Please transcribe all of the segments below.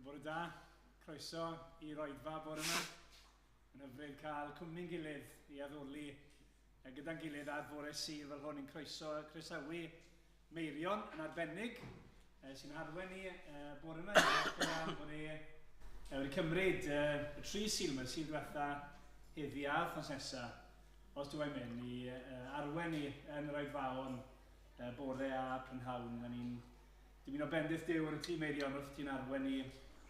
Bore da, croeso i'r oedfa bore yma. Mae'n hyfryd cael cwmni'n gilydd i addoli gyda'n gilydd ar fore Sul fel hwn. Ni'n croeso, croesawu Meirion yn arbennig sy'n harwen ni bore yma. Ni'n bod e wedi cymryd y tri Sul yma, Sul diwetha, heddi a wythnos nesa, os dwi mynd i arwen ni yn yr oedfaon bore a prynhawn. A ni'n dymuno bendith Duw ar y tîm Meirion wrth ti'n arwen ni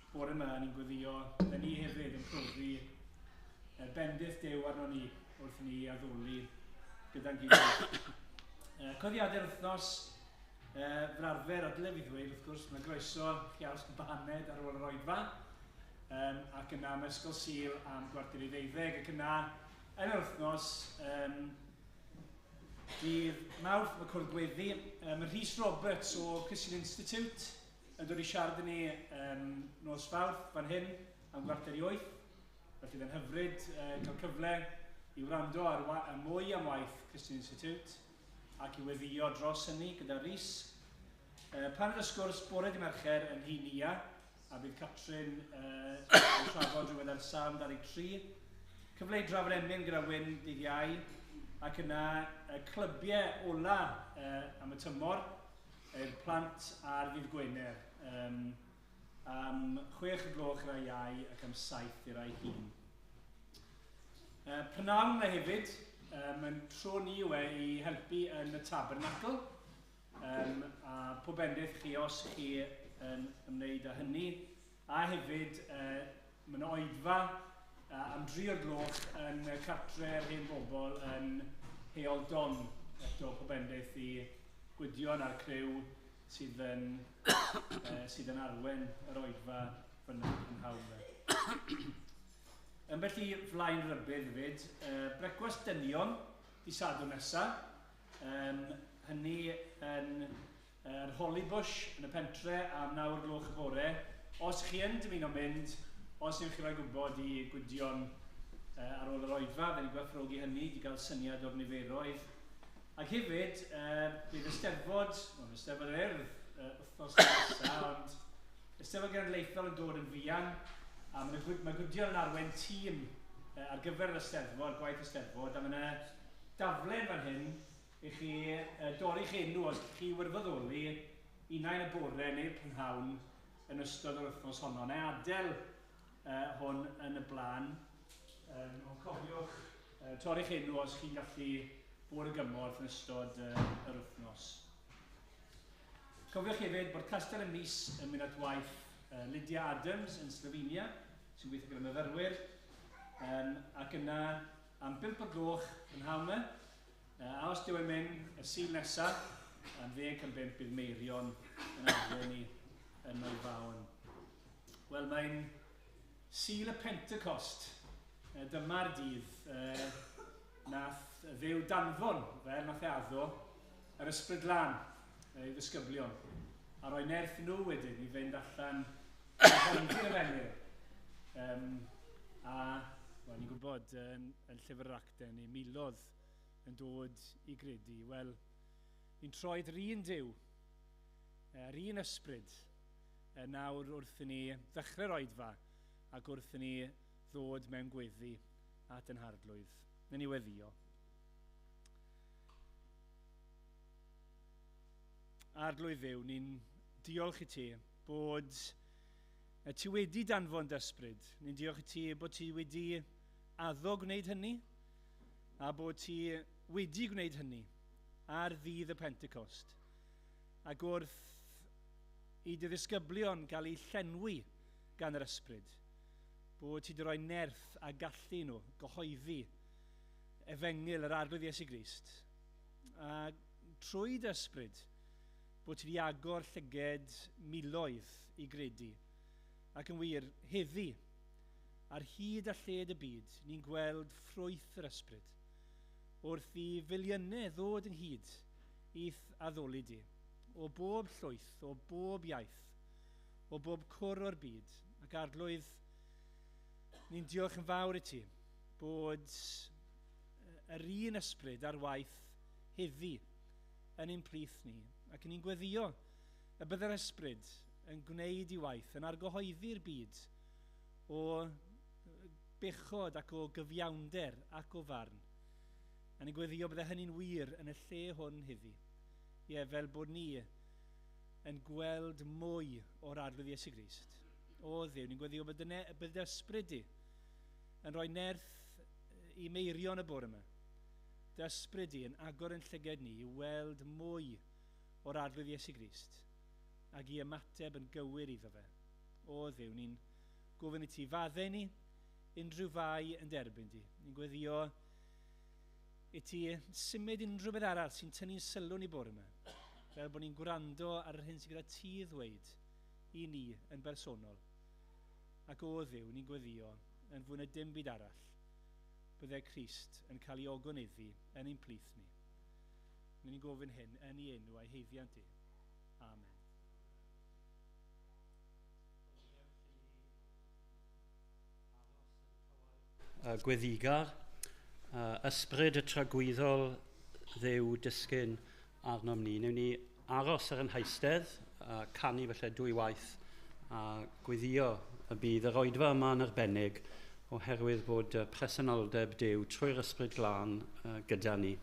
bore yma, ni'n gweddio, da ni hefyd yn profi bendith Duw arno ni wrth ni addoli gyda'n gilydd. Codiadau'r wythnos, fel arfer, a dyle fi ddweud, wrth gwrs, mae groeso chi aros yn baned ar ôl yr oedfa, ac yna mae Ysgol Sul am 11:45, ac yna yn yr wythnos, dydd Mawrth, mae cwrdd gweddi. Mae Rhys Roberts o Christian Institute yn dod i siarad i ni nos Fawrth fan hyn am 7:45. Felly bydd yn hyfryd cael cyfle i wrando ar mwy am waith Christian Institute ac i weddio dros hynny gyda Rhys. Paned y sgwrs bore dy Mercher yn Nhŷ Nia, a bydd Catrin yn trafod rhywbeth ar Salm 23. Cyfle i drafod emyn gyda Wyn dydd Iau, ac yna y clybiau ola am y tymor, i'r plant ar ddydd Gwener, am 6 gloch i'r rai iau ac am 7 i'r rai hŷn. Prynawn yma hefyd, mae'n tro ni yw e i helpu yn y tabernacl, a pob bendith chi os chi yn ymwneud â hynny. A hefyd, mae yna oedfa am 3 o'r gloch yn cartre'r hen bobl yn Heol Don. Eto, pob bendith i Gwydion a'r criw sydd yn, sydd yn arwen yr oedfa fyna yn hawl. Yn i flaen rybudd hefyd, brecwast dynion di Sadwrn nesaf, hynny yn yr Hollybush yn y pentre am 9 gloch y bore. Os chi yn dymuno mynd, os yw'ch chi rhoi gwybod i Gwydion ar ôl yr oedfa, fe ni'n gwerthfawrogi hynny, i gael syniad o'r niferoedd. Ac hefyd, bydd Eisteddfod, well, Eisteddfod yr Urdd wythnos nesaf, ond Eisteddfod Genedlaethol yn dod yn fuan, a mae Gwydion yn arwain tîm ar gyfer yr Eisteddfod, gwaith Eisteddfod, a mae yna daflen fan hyn i chi dorri'ch enw os chi wirfoddoli unai yn y bore neu'r prynhawn yn ystod yr wythnos honno. Neu adael hwn yn y blaen. Ond cofiwch torri'ch enw os chi'n gallu bod y gymorth yn ystod yr wythnos. Cofiwch hefyd bod Castell y Mis yn mynd at waith Lydia Adams yn Slovenia, sy'n gweithio gyda myfyrwyr, ac yna am 5 o'r gloch prynhawn yma, a os dyw e'n mynd y Sul nesaf, am 4:50 bydd Meirion yn arwain ni yn Oedfaon. Wel, mae'n Sul y Pentecost. Dyma'r dydd nath Dduw danfon, fel nath e addo, yr Ysbryd Glân i ddisgyblion, a roi nerth nhw wedyn i fynd allan i gyhoeddi'r efengyl. A, wel, ni'n gwybod yn llyfr yr Actau, ni miloedd yn dod i gredu. Wel, ni'n troed yr un Duw, yr un ysbryd, nawr wrth i ni ddechrau'r oedfa ac wrth i ni ddod mewn gweddi at yn Harglwydd. Nyn ni weddio. Arglwydd Dduw, ni'n diolch i ti bod ti wedi danfon dy ysbryd. Ni'n diolch i ti bod ti wedi addo gwneud hynny a bod ti wedi gwneud hynny ar ddydd y Pentecost. Ac wrth i dy ddisgyblion gael eu llenwi gan yr ysbryd, bod ti wedi rhoi nerth a gallu nhw gyhoeddi efengyl yr Arglwydd Iesu Grist. A trwy dy ysbryd, bod ti wedi agor llyged miloedd i gredu. Ac yn wir, heddi, ar hyd a lled y byd, ni'n gweld ffrwyth yr ysbryd, wrth i filiynau ddod ynghyd i'th addoli di, o bob llwyth, o bob iaith, o bob cwr o'r byd. Ac Arglwydd, ni'n diolch yn fawr i ti bod yr un ysbryd ar waith heddi yn ein plith ni. Ac ni'n gweddio y byddai'r ysbryd yn gwneud ei waith, yn argyhoeddi'r byd o bechod ac o gyfiawnder ac o farn. A ni'n gweddio bydde hynny'n wir yn y lle hwn heddi. Ie, fel bod ni yn gweld mwy o'r Arglwydd Iesu Grist. O Dduw, ni'n gweddio bod dy ysbryd di yn rhoi nerth i Meirion y bore yma. Dy ysbryd di yn agor yn llyged ni i weld mwy o'r Arglwydd Iesu Grist ac i ymateb yn gywir iddo fe. O Dduw, ni'n gofyn i ti faddau ni unrhyw fai yn derbyn di. Ni'n gweddio i ti symud unrhyw beth arall sy'n tynnu'n sylw ni bore yma, fel bod ni'n gwrando ar yr hyn sydd gyda ti ddweud i ni yn bersonol. Ac o Dduw, ni'n gweddio yn fwy na dim byd arall, byddai Crist yn cael ei ogoneddu yn ein plith ni. Ni'n gofyn hyn yn ei enw a'i haeddiant i. Amen. Gweddigar, ysbryd y tragwyddol Dduw disgyn arnom ni. Newn ni aros ar yn haistedd, canu felly dwy waith a gweddio y bydd yr oedfa yma yn arbennig oherwydd bod presenoldeb Duw trwy'r ysbryd glân gyda ni.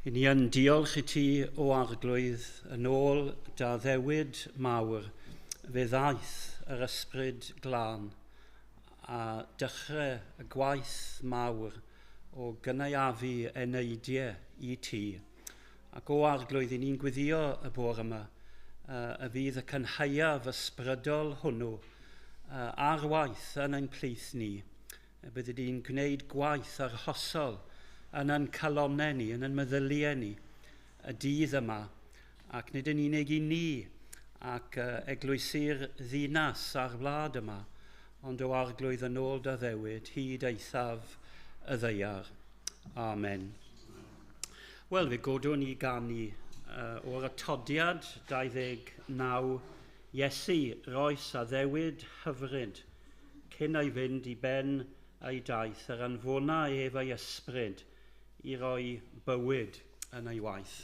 I ni yn diolch i ti o Arglwydd yn ôl dy addewid mawr, fe ddaeth yr ysbryd glân a dechrau y gwaith mawr o gynaeafu eneidiau i ti. Ac o Arglwydd, i ni'n gweddio y bore yma y fydd y cynhaeaf ysbrydol hwnnw ar waith yn ein plith ni. Y byddi di'n gwneud gwaith arhosol yn ein calonnau ni, yn ein meddyliau ni, y dydd yma, ac nid yn unig i ni ac eglwysi'r ddinas a'r wlad yma, ond o Arglwydd yn ôl dy addewid hyd eithaf y ddaear. Amen. Wel, fe godwn ni ganu o'r atodiad 29, Iesu roes addewid hyfryd, cyn ei fynd i ben ei daith, yr anfona ef ei ysbryd i roi bywyd yn ei waith.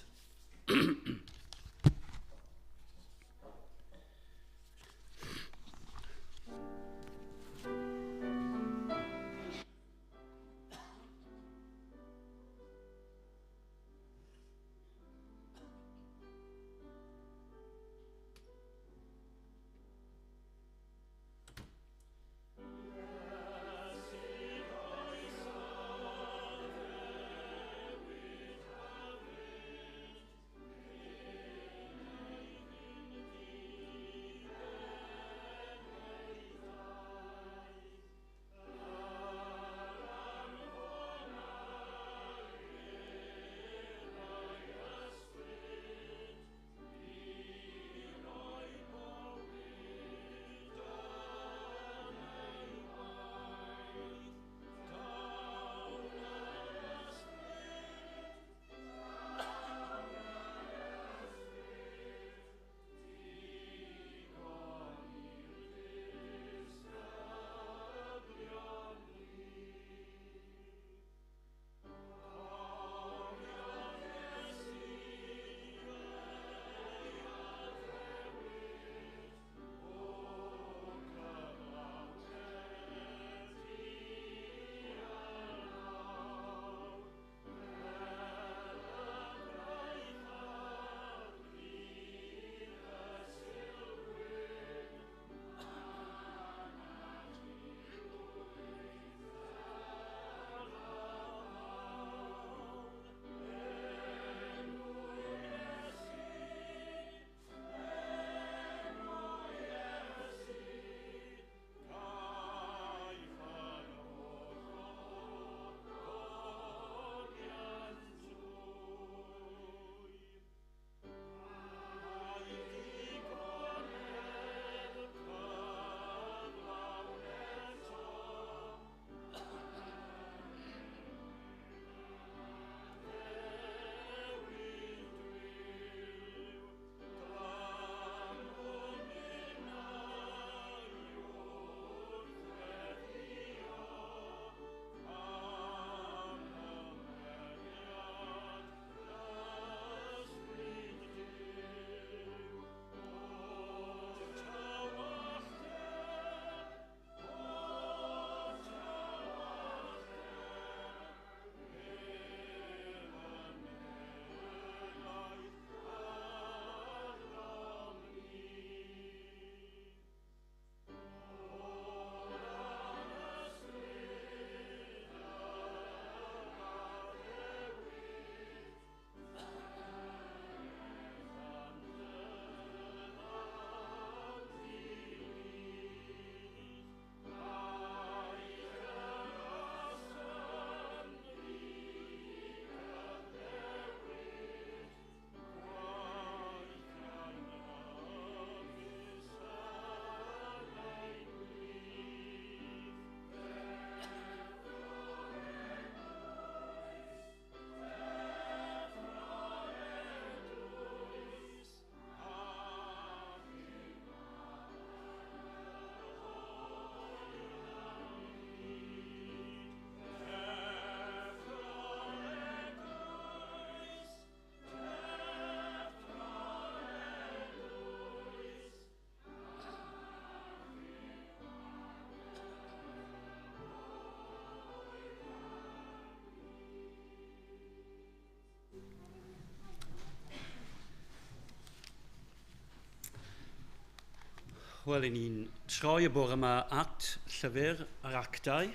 Wel, i ni'n troi y bore yma at llyfr yr Actau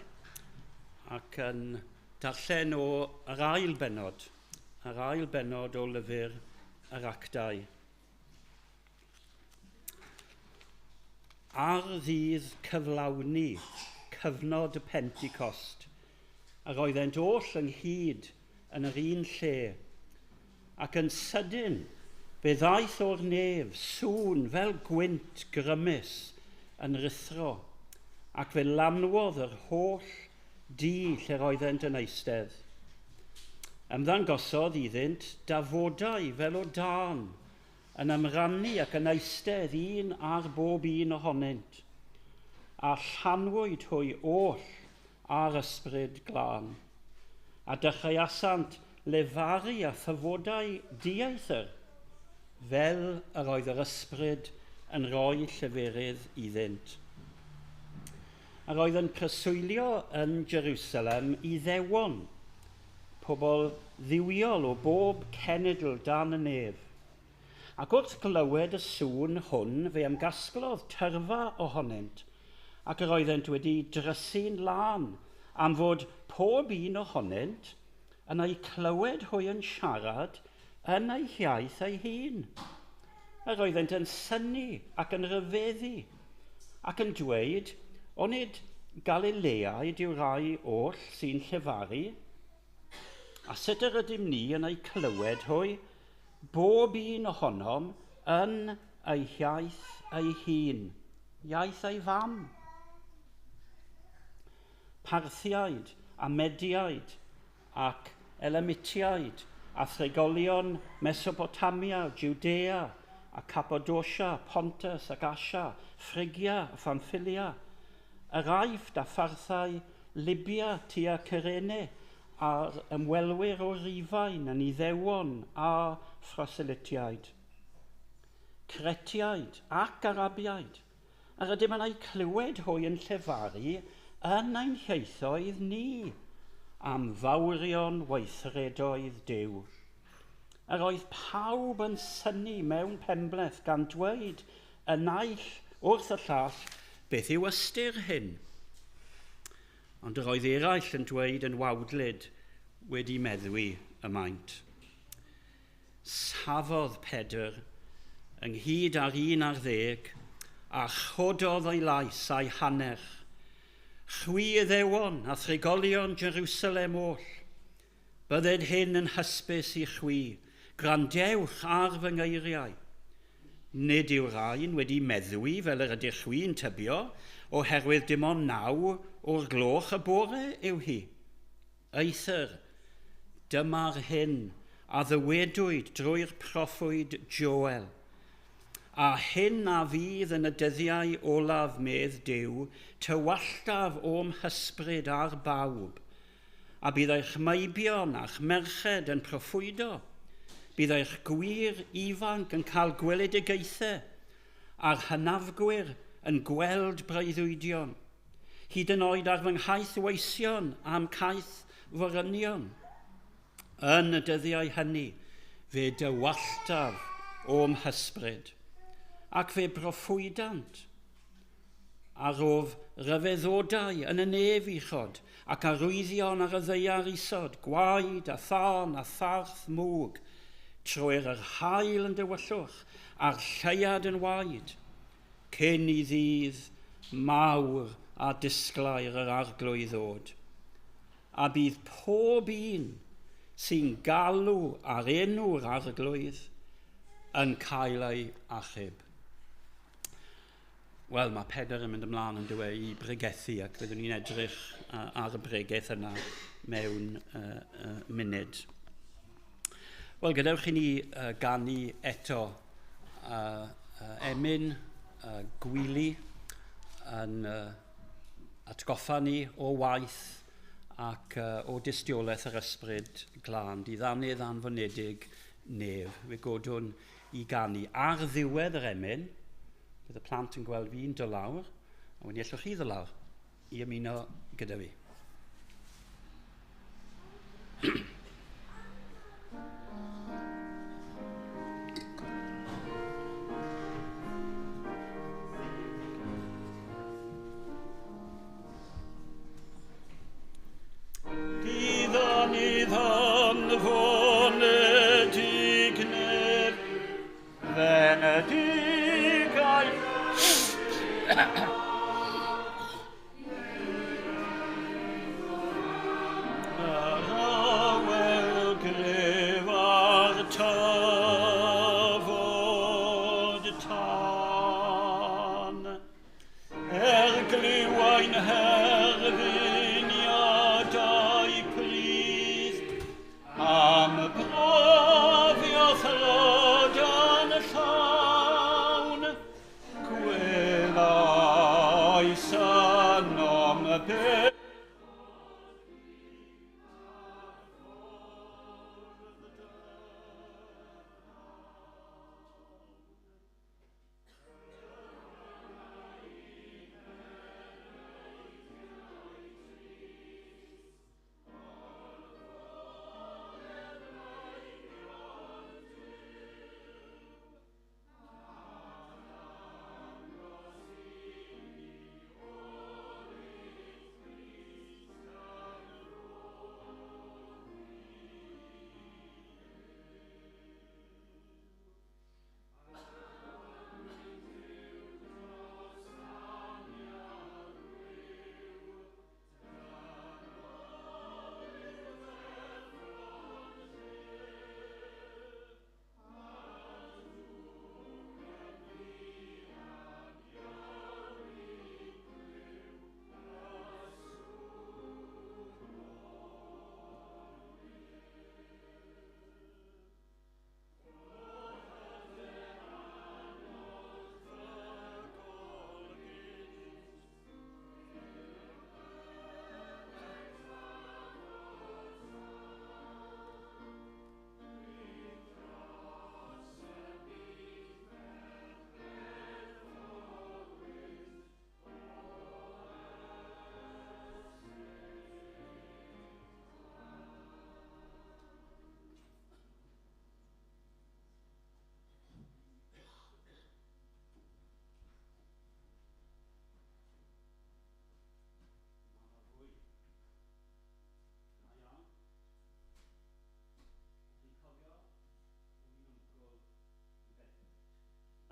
ac yn darllen o yr ail benod o lyfr yr Actau. Ar ddydd cyflawni, cyfnod y Pentecost, yr oeddent oll ynghyd yn yr un lle, ac yn sydyn fe ddaeth o'r nef sŵn fel gwynt grymus yn rhuthro, ac fe lanwodd yr holl dŷ lle'r oeddent yn eistedd. Ymddangosodd iddynt dafodau fel o dân, yn ymrannu ac yn eistedd un ar bob un ohonynt, a llanwyd hwy oll ar ysbryd glân, a dechreuasant lefaru a thafodau dieithr, fel yr oedd yr ysbryd yn rhoi lleferydd iddynt. Yr oedd yn preswylio yn Jerusalem Iddewon, pobl dduwiol o bob cenedl dan y nef. Ac wrth glywed y sŵn hwn, fe ymgasglodd tyrfa ohonynt, ac yr oeddent wedi drysu'n lân am fod pob un ohonynt yn eu clywed hwy yn siarad yn ei hiaith ei hun. Yr oeddent yn synnu ac yn rhyfeddu ac yn dweud, onid Galileaid yw rai oll sy'n llefaru? A sut yr ydym ni yn eu clywed hwy, bob un ohonom yn ei hiaith ei hun, iaith ei fam? Parthiaid a Mediaid ac Elamitiaid a thregolion Mesopotamia, Judea a Cappadocia, Pontus ac Asia, Phrygia a Pamphylia, yr Aifft a Pharthau, Libya tua Cyrene, a'r ymwelwyr o Rufain yn Iddewon a Phroselytiaid, Cretiaid ac Arabiaid, yr ydym yn eu clywed hwy yn llefaru yn ein hieithoedd ni, am fawrion weithredoedd Duw. Yr oedd pawb yn synnu mewn penbleth gan dweud y naill wrth y llall, beth yw ystyr hyn? Ond yr oedd eraill yn dweud yn wawdlyd wedi meddwi y maent. Safodd Pedr ynghyd â'r 11 a chododd ei lais a'i hannerch. Chwi Iddewon a thrigolion Jerusalem oll, bydded hyn yn hysbys i chwi, gwrandewch ar fy ngeiriau. Nid yw'r rhain wedi meddwi fel yr ydych chwi'n tybio, oherwydd dim ond 9 o'r gloch y bore yw hi. Eithr, dyma'r hyn a ddywedwyd drwy'r proffwyd Joel. A hyn a fydd yn y dyddiau olaf, medd Duw, tywalltaf o'm hysbryd ar bawb. A bydd eich meibion a'ch merched yn proffwydo. Bydd eich gwir ifanc yn cael gweledigaethau, a'r hynafgwyr yn gweld breuddwydion. Hyd yn oed ar fy nghaethweision a'm caethforynion. Yn y dyddiau hynny, fe dywalltaf o'm hysbryd, ac fe broffwydant. A rof ryfeddodau yn y nef uchod, ac arwyddion ar y ddaear isod, gwaed a thân a tharth mwg, trwy'r yr haul yn dywyllwch, a'r lleuad yn waed, cyn i ddydd mawr a disglair yr arglwydd ddod. A bydd pob un sy'n galw ar enw'r arglwydd yn cael ei achub. Wel, mae Pedr yn mynd ymlaen yn dweud i bregethu, ac byddwn ni'n edrych ar y bregeth yna mewn munud. Wel, gadewch i ni ganu eto emyn Gwili yn atgoffa ni o waith ac o dystiolaeth yr ysbryd glân, diddanydd anfonedig nef. Fe godwn i ganu ar ddiwedd yr emyn. Bydd y plant yn gweld fi'n dod lawr, a wedyn allwch chi ddod lawr i ymuno gyda fi. Yr awel gref a'r tafod tân, er glywain herfyniadau prudd, am brofiad rhodan llawn, gwelais ynom beth.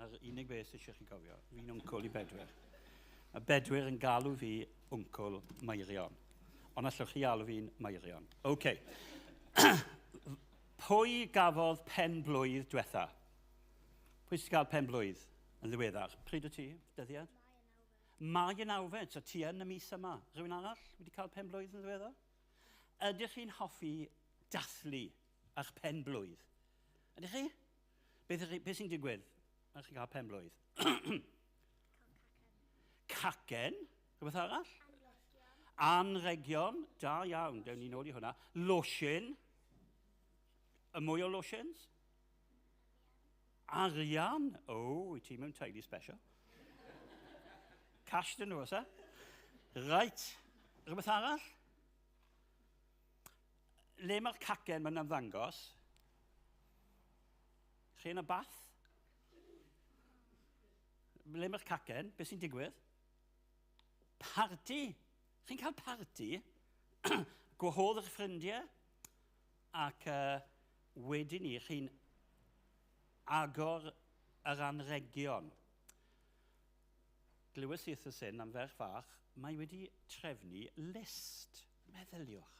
Yr unig beth sydd eisiau chi gofio, fi'n wncwl i bedwyr. Mae bedwyr yn galw fi wncwl Meirion. Ond allwch chi alw fi'n Meirion. OK. Pwy gafodd pen blwydd diwetha? Pwy sydd gael pen blwydd yn ddiweddar? Pryd o ti? Dyddiad? Mai y nawfed. So ti yn y mis yma. Rhywun arall wedi cael pen blwydd yn ddiweddar? Ydych chi'n hoffi dathlu eich pen blwydd? Ydych chi? Beth, beth sy'n digwydd? Ydych chi'n cael pen blwydd? Cacen. Rhywbeth arall? Anregion. Da iawn, dewn ni nôl i hwnna. Losin. Y mwy o lotions? Arian. O, oh, wyt ti mewn teulu special. Cash dyn nhw, oes e? Right. Rhywbeth arall? Le mae'r cacen mae'n ymddangos? Chi yn y bath? Le mae'r cacen? Beth sy'n digwydd? Parti. Chi'n cael parti? Gwahodd eich ffrindiau ac wedyn ni chi'n agor yr anregion. Glywes i wrth y syn am ferch fach, mae wedi trefnu list. Meddyliwch.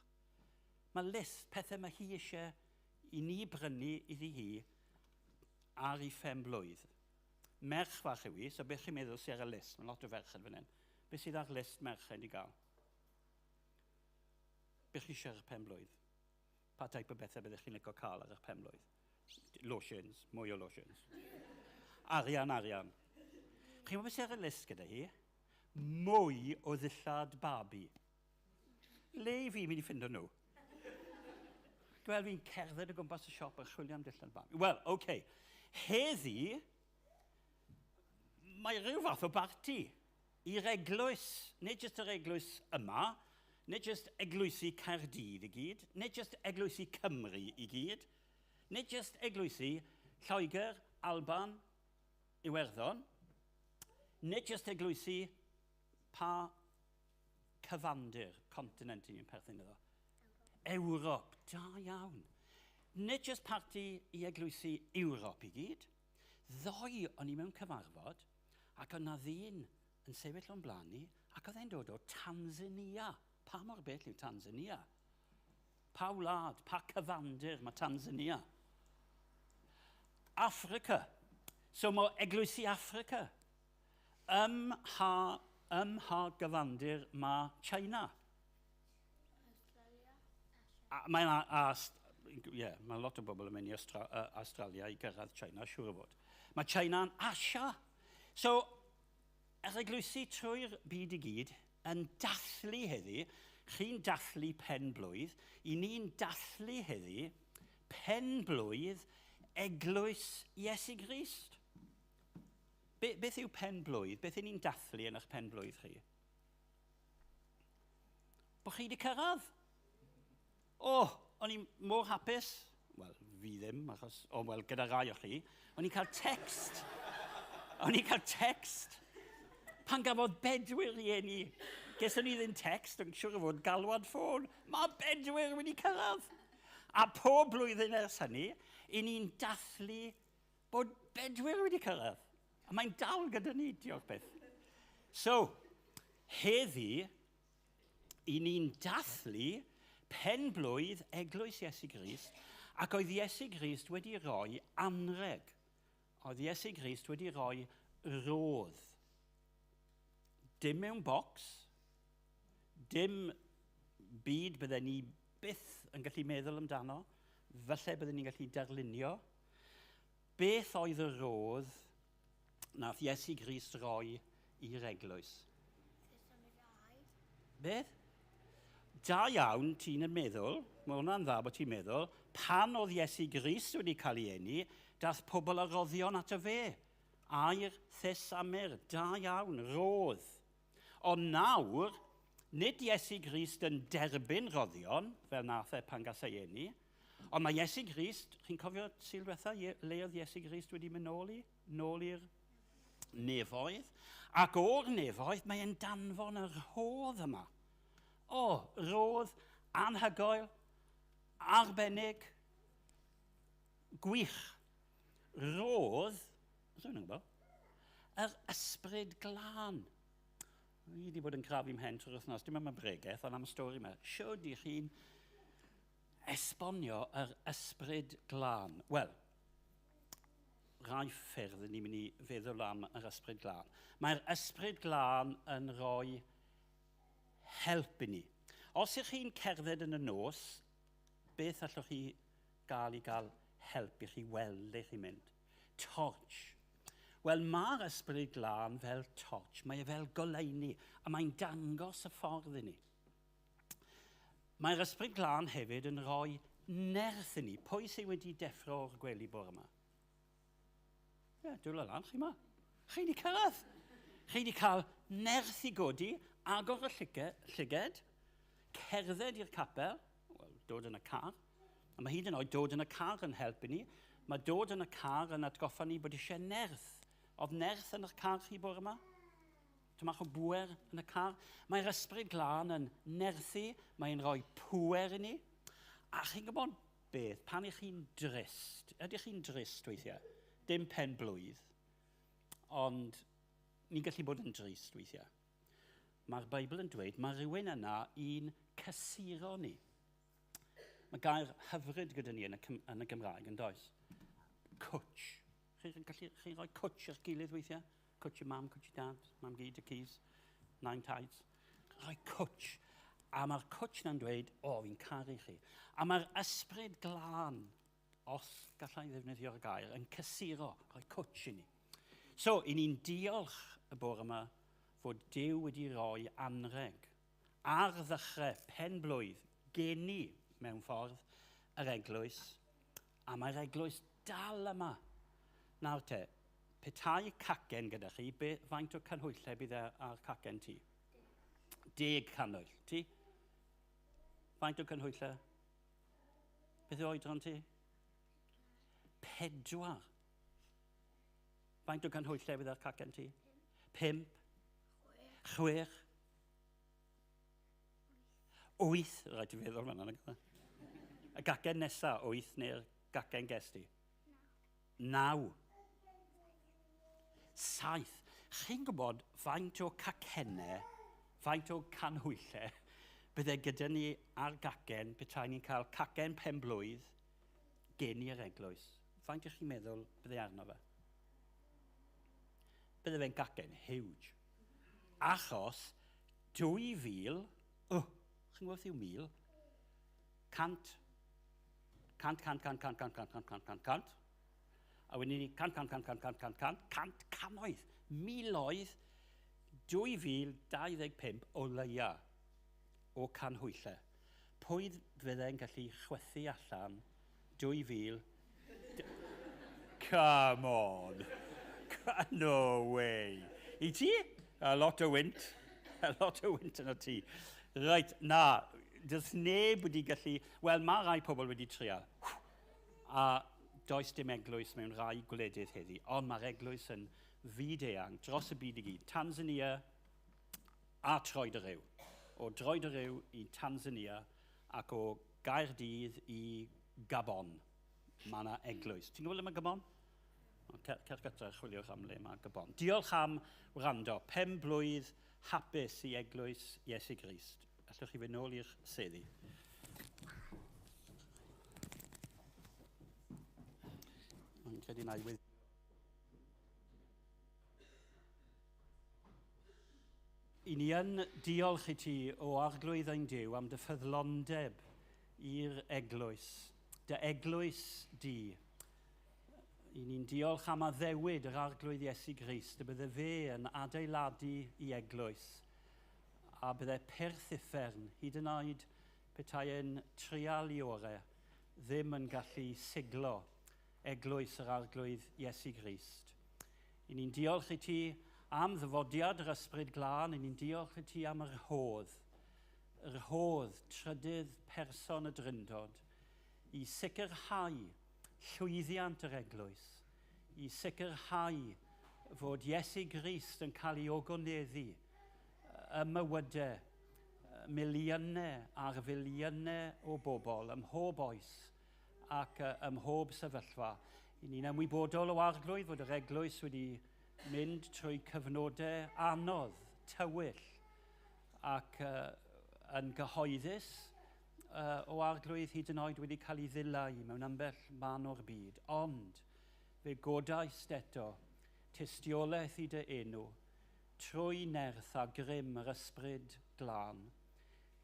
Mae list, pethau mae hi eisiau i ni brynu iddi hi ar ei phen blwydd. Merch fach yw hi, so beth chi'n meddwl sydd ar y list? Mae lot o ferched fan hyn. Beth sydd ar list merched i gael? Beth chi eisiau ar eich pen blwydd? Pa type o bethau byddech chi'n licio cael ar eich pen blwydd? Lotions, mwy o lotions. Arian, arian. Chi'n gwybod beth sydd ar y list gyda hi? Mwy o ddillad babi. Le i fi mynd i ffindo nhw? Wel, fi'n cerdded o gwmpas y siop yn chwilio am dillad babi. Wel, oce. Okay. Heddi, mae rhyw fath o barti i'r eglwys, nid jyst yr eglwys yma, nid jyst eglwysi Caerdydd i gyd, nid jyst eglwysi Cymru i gyd, nid jyst eglwysi Lloegr, Alban, Iwerddon, nid jyst eglwysi pa cyfandir, continent ni'n perthyn iddo. Ewrop, da iawn. Nid jyst parti i eglwysi Ewrop i gyd. Ddoe o'n i mewn cyfarfod ac o'na ddyn yn sefyll o'n blaen ni, ac oedd e'n dod o Tanzania. Pa mor bell yw Tanzania? Pa wlad, pa cyfandir mae Tanzania? Africa. So mae eglwysi Africa. Ym mha gyfandir mae China? Australia. Mae'n yeah, mae lot o bobl yn mynd i Australia i gyrraedd China, siŵr o fod. Mae China'n Asia. So, yr eglwysi trwy'r byd i gyd yn dathlu heddi, chi'n dathlu pen blwydd, i ni'n dathlu heddi pen blwydd eglwys Iesu Grist. Beth yw pen blwydd? Beth y'n ni'n dathlu yn eich pen blwydd chi? Bo chi wedi cyrraedd? O, o'n i mor hapus. Wel, fi ddim, achos, o, wel, gyda rai o chi. O'n i'n cael text. O'n i'n cael text. Pan gafodd Bedwyr i eni, geson ni ddim text, yn siŵr o fod galwad ffôn. Mae Bedwyr wedi cyrraedd. A pob blwyddyn ers hynny, i ni'n dathlu bod Bedwyr wedi cyrraedd. A mae'n dal gyda ni, diolch beth. So, heddi, i ni'n dathlu pen blwydd eglwys Iesu Grist, ac oedd Iesu Grist wedi rhoi anreg. Oedd Iesu Grist wedi rhoi rodd. Dim mewn bocs, dim byd bydden ni byth yn gallu meddwl amdano, falle bydden ni'n gallu darlunio. Beth oedd y rodd nath Iesu Grist roi i'r eglwys? Beth? Da iawn, ti'n yn meddwl, mae hwnna'n dda bod ti'n meddwl, pan oedd Iesu Grist wedi cael ei eni, dath pobl a roddion ato fe. Aur, thus a myrrh, da iawn, rodd. Ond nawr, nid Iesu Grist yn derbyn roddion, fel nath e pan gas ei eni, ond mae Iesu Grist, chi'n cofio Sul diwetha, le oedd Iesu Grist wedi mynd nôl i? Nôl i'r nefoedd. Ac o'r nefoedd, mae e'n danfon y rhodd yma. O, rodd anhygoel, arbennig, gwych. Rodd, os yw'n gwybod, yr ysbryd glân. Fi wedi bod yn crafu mhen trwy'r wythnos, dim am y bregeth, ond am y stori yma. Siwr di chi'n esbonio yr ysbryd glân? Wel, rai ffyrdd ni'n mynd i feddwl am yr ysbryd glân. Mae'r ysbryd glân yn rhoi help i ni. Os ych chi'n cerdded yn y nos, beth allwch chi gael i gael help i chi weld le chi'n mynd? Torch. Wel, mae'r ysbryd glân fel torch. Mae e fel goleuni, a mae'n dangos y ffordd i ni. Mae'r ysbryd glân hefyd yn rhoi nerth i ni. Pwy sydd wedi deffro o'r gwely bore yma? Ie, yeah, dwylo lan, chi ma. Chi wedi cyrraedd. Chi wedi cael nerth i godi, agor y llyged, cerdded i'r capel, wel, dod yn y car. A mae hyd yn oed dod yn y car yn helpu ni. Mae dod yn y car yn atgoffa ni bod eisiau nerth. Oedd nerth yn eich car chi bore yma? Tymach o bwer yn y car. Mae'r ysbryd glân yn nerthu, mae'n rhoi pwer i ni. A chi'n gwybod beth, pan ych chi'n drist, ydych chi'n drist weithiau? Dim pen blwydd, ond ni'n gallu bod yn drist weithiau. Mae'r Beibl yn dweud mae rhywun yna i'n cysuro ni. Mae gair hyfryd gyda ni yn y Gymraeg, yn does? Cwtch. Chi'n gallu chi rhoi cwtch i'ch gilydd weithiau? Cwtch i mam, cwtch i dad, mam gyd, y cys, nine tides. Rhoi cwtch. A mae'r cwtch na'n dweud, o, fi'n caru chi. A mae'r ysbryd glân, os gallai ddefnyddio'r gair, yn cysuro, rhoi cwtch i ni. So, i ni'n diolch y bore yma fod Duw wedi rhoi anreg ar ddechrau pen blwydd geni mewn ffordd yr eglwys, a mae'r eglwys dal yma. Nawr te, petai cacen gyda chi, faint o canhwyllau bydd ar cacen ti? 10 canhwyll. Ti? Faint o canhwyllau? Beth yw oedran ti? 4. Faint o canhwyllau bydd ar cacen ti? 5. 6. 8. Rhaid i feddwl fan'na, nag yw e? Y gacen nesa, 8 neu'r gacen ges ti? 9. 7. Chi'n gwybod faint o cacennau, faint o canhwyllau bydde gyda ni ar gacen petai ni'n cael cacen pen-blwydd gen i'r eglwys. Faint ych chi'n meddwl bydde arno fe? Bydde fe'n gacen huge. Achos 2,000, oh, chi'n gwybod beth yw 1,000? 100, 100, 100, 100, 100, 100, 100, 100, 100, 100. A wedyn ni 100, 100, 100, 100, 100, 100, 100, cannoedd, miloedd, 2025 o leia o canhwyllau. Pwy fydde'n gallu chwythu allan 2000? Come on. No way. I ti? A lot o wynt. A lot o wynt yn y ti. Reit, na, does neb wedi gallu. Wel, mae rai pobl wedi trial. A does dim eglwys mewn rai gwledydd heddi, ond mae'r eglwys yn fyd eang, dros y byd i gyd. Tanzania a Troed y Rhyw. O Droed y Rhyw i Tanzania ac o Gaerdydd i Gabon. Mae yna eglwys. Ti'n gwybod le mae Gabon? Cer gytra, chwiliwch am le mae Gabon. Diolch am wrando. 5 blwydd hapus i eglwys Iesu Grist. Allwch chi fynd nôl i'ch seddi. Mae'n credu na i. I ni yn diolch i ti o Arglwydd ein Duw am dy ffyddlondeb i'r eglwys, dy eglwys di. I ni'n diolch am addewid yr Arglwydd Iesu Grist, y bydde fe yn adeiladu i eglwys, a bydde pyrth uffern, hyd yn oed petai yn trial i orau, ddim yn gallu siglo eglwys yr Arglwydd Iesu Grist. I ni'n diolch i ti am ddyfodiad yr Ysbryd Glân, i ni'n diolch i ti am yr rhodd trydydd person y Drindod, i sicrhau llwyddiant yr eglwys, i sicrhau fod Iesu Grist yn cael ei ogoneddu ym mywydau miliynau ar filiynau o bobl ym mhob oes ac ym mhob sefyllfa. I ni'n ymwybodol o Arglwydd fod yr eglwys wedi mynd trwy cyfnodau anodd, tywyll, ac yn gyhoeddus o Arglwydd hyd yn oed wedi cael ei ddileu mewn ambell man o'r byd. Ond fe godaist eto tystiolaeth i dy enw trwy nerth a grym yr Ysbryd Glân.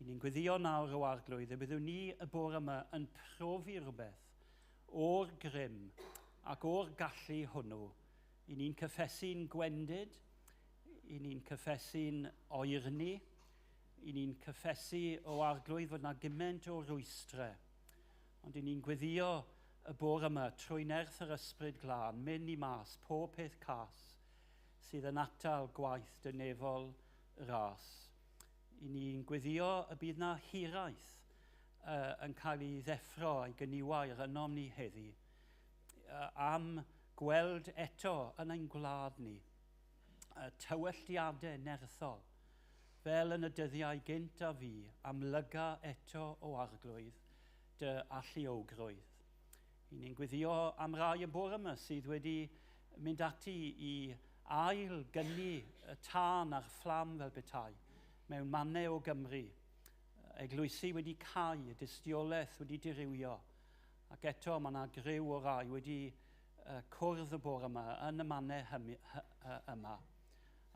I ni'n gweddio nawr o Arglwydd y byddwn ni y bore yma yn profi rhywbeth o'r grym ac o'r gallu hwnnw. I ni'n cyffesu'n gwendid, i ni'n cyffesu'n oerni, i ni'n cyffesu o Arglwydd fod na gymaint o rwystrau. Ond i ni'n gweddio y bore yma trwy nerth yr Ysbryd Glân, mynd i mas pob peth cas sydd yn atal gwaith dynefol ras. I ni'n gweddio y bydd na hiraeth yn cael ei ddeffro a'i gyniwair ynom ni heddi am gweld eto yn ein gwlad ni tywelltiadau nerthol, fel yn y dyddiau gynt a fi, amlyga eto o Arglwydd dy alluogrwydd. I ni'n gweddio am rai y bore yma sydd wedi mynd ati i ail gynnu y tân a'r fflam fel petai mewn mannau o Gymru. Eglwysi wedi cau, y dystiolaeth wedi dirywio, ac eto mae yna griw o rai wedi cwrdd y bore yma yn y mannau yma.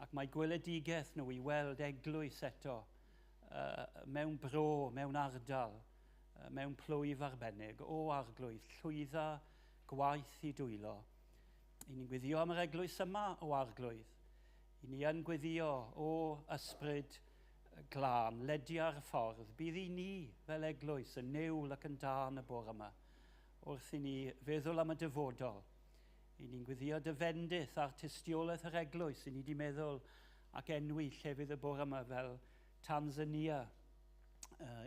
Ac mae gweledigaeth nhw i weld eglwys eto mewn bro, mewn ardal, mewn plwyf arbennig, o Arglwydd, llwydda gwaith i dwylo. I ni'n gweddio am yr eglwys yma o Arglwydd. I ni yn gweddio o Ysbryd Glân, ledia'r ffordd, bydd i ni fel eglwys yn niwl ac yn dân y bore yma, wrth i ni feddwl am y dyfodol. I ni'n gweddio dy fendith a'r tystiolaeth yr eglwys, i ni wedi meddwl ac enwi llefydd y bore yma fel Tanzania.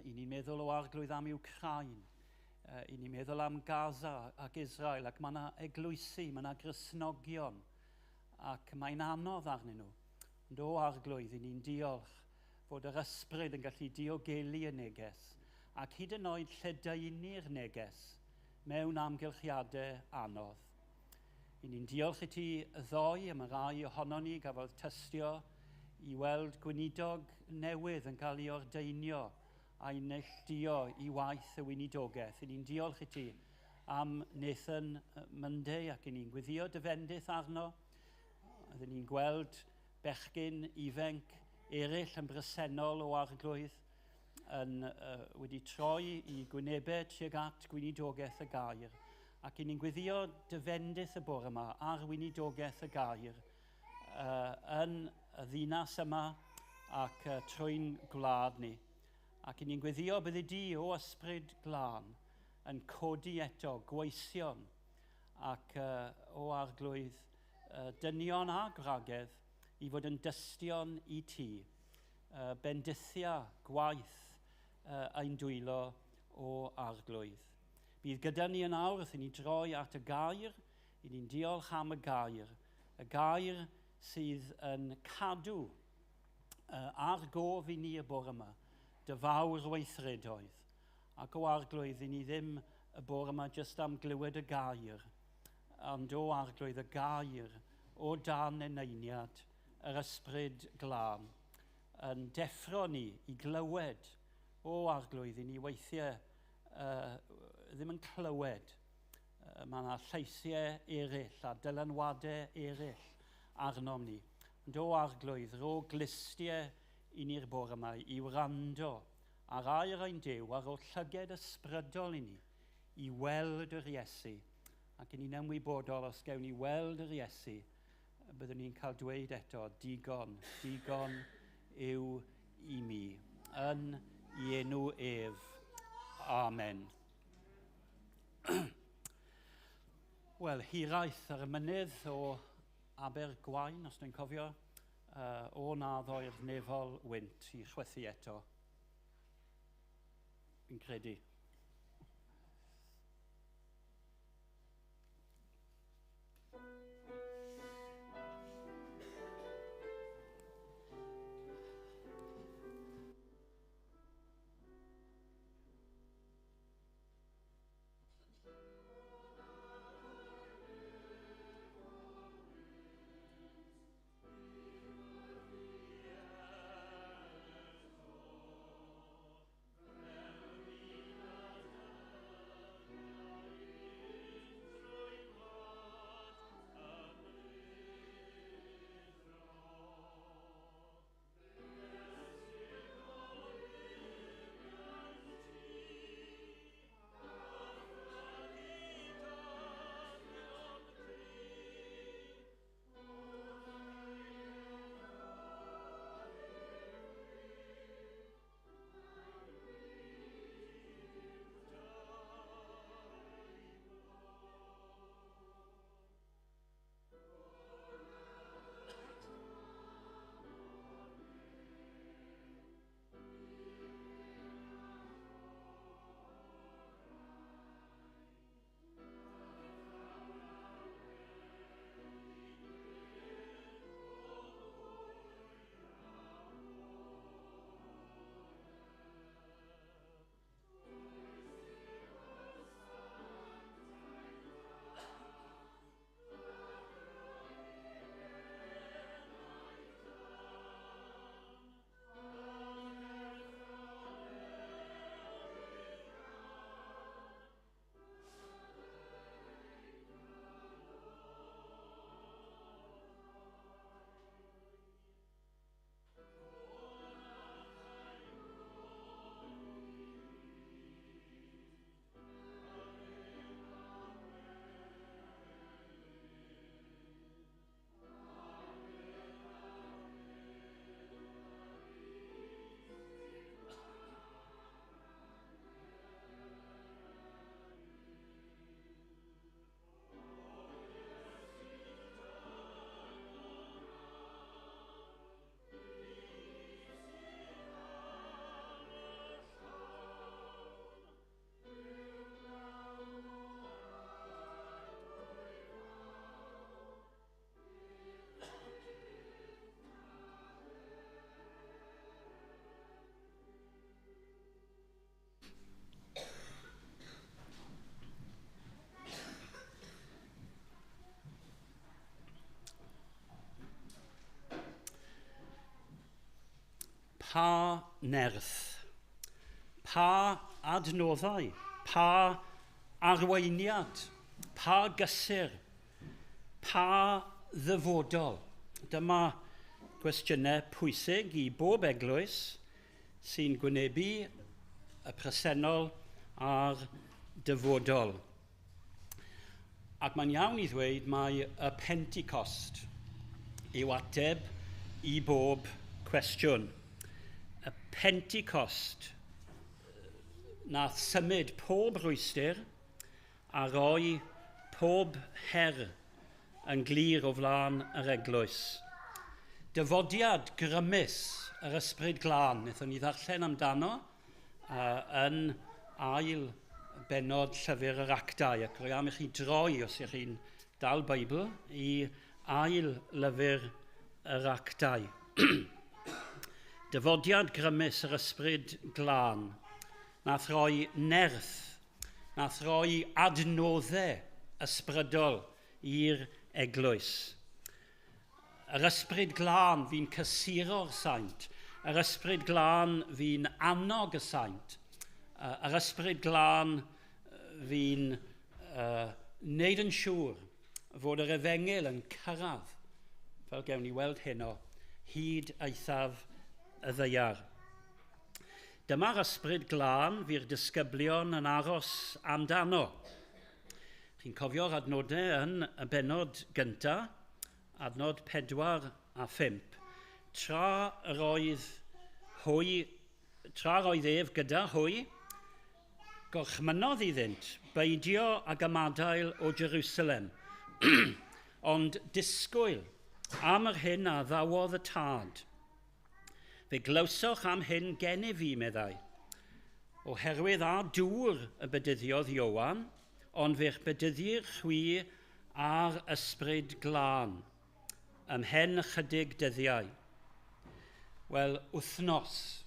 I ni'n meddwl o Arglwydd am Wcráin. I ni'n meddwl am Gaza ac Israel, ac mae yna eglwysi, mae yna Gristnogion, ac mae'n anodd arnyn nhw. Ond o Arglwydd, i ni'n diolch fod yr Ysbryd yn gallu diogelu y neges, ac hyd yn oed lledaenu'r neges mewn amgylchiadau anodd. I I ni'n diolch i ti ddoe am y rai ohonon ni gafodd tystio i weld gweinidog newydd yn cael ei ordeinio a'i neilltuo i waith y weinidogaeth. I ni'n diolch i ti am Nathan Monday ac i ni'n gweddio dy fendith arno. Oedden ni'n gweld bechgyn ifanc eraill yn bresennol o Arglwydd yn, wedi troi i gwynebau tuag at gweinidogaeth y gair. Ac i ni'n gweddio dy fendith y bore yma ar weinidogaeth y gair yn y ddinas yma ac trwy'n gwlad ni. Ac i ni'n gweddio byddi di o ysbryd glân yn codi eto gweision ac o Arglwydd dynion a gwragedd i fod yn dystion i ti, bendithia gwaith ein dwylo o Arglwydd. Bydd gyda ni yn awr wrth i ni droi at y gair, i ni'n diolch am y gair sydd yn cadw ar gof i ni y bore yma, dy fawr weithredoedd. Ac o Arglwydd, i ni ddim y bore yma jyst am glywed y gair, ond o Arglwydd y gair o dan eneiniad yr ysbryd glân yn deffro ni i glywed o Arglwydd i ni weithiau ddim yn clywed. Mae yna lleisiau eraill a dylanwadau eraill arnom ni. Ond o Arglwydd, ro glustiau i ni'r bore yma i wrando ar air ein Duw, ar o llyged ysbrydol i ni, i weld yr Iesu. Ac i ni'n ymwybodol os gewn ni weld yr Iesu, byddwn ni'n cael dweud eto, digon, digon yw i mi. Yn i enw ef. Amen. Wel, hiraeth ar y mynydd o Abergwaun, os dwi'n cofio, o na ddoi'r nefol wynt i chwythu eto. Fi'n credu. nerth, pa adnoddau, pa arweiniad, pa gysur, pa ddyfodol? Dyma gwestiynau pwysig i bob eglwys sy'n gwynebu y presennol a'r dyfodol. Ac mae'n iawn i ddweud mai y Pentecost yw ateb i bob cwestiwn. Y Pentecost nath symud pob rwystr a roi pob her yn glir o flaen yr eglwys. Dyfodiad grymus yr Ysbryd Glân, wnaethon ni ddarllen amdano yn ail bennod Llyfr yr Actau, ac rwy am i chi droi, os ych chi'n dal Beibl, i ail Lyfr yr Actau. Dyfodiad grymus yr Ysbryd Glân, nath roi nerth, nath roi adnoddau ysbrydol i'r eglwys. Yr Ysbryd Glân fi'n cysuro'r saint, yr Ysbryd Glân fi'n annog y saint, yr Ysbryd Glân fi'n wneud yn siŵr fod yr efengyl yn cyrraedd, fel gewn ni weld heno, hyd eithaf y ddaear. Dyma'r Ysbryd Glân fu'r disgyblion yn aros amdano. Chi'n cofio'r adnodau yn y bennod gyntaf, adnod 4 a 5. Tra roedd ef gyda hwy, gorchmynnodd iddynt beidio ag ymadael o Jerusalem, ond disgwyl am yr hyn a ddawodd y Tad. Fe glywsoch am hyn gennyf fi, meddai, oherwydd a dŵr y bedyddiodd Ioan, ond fe'ch bedyddir chwi ar Ysbryd Glân, ymhen ychydig dyddiau. Wel, wythnos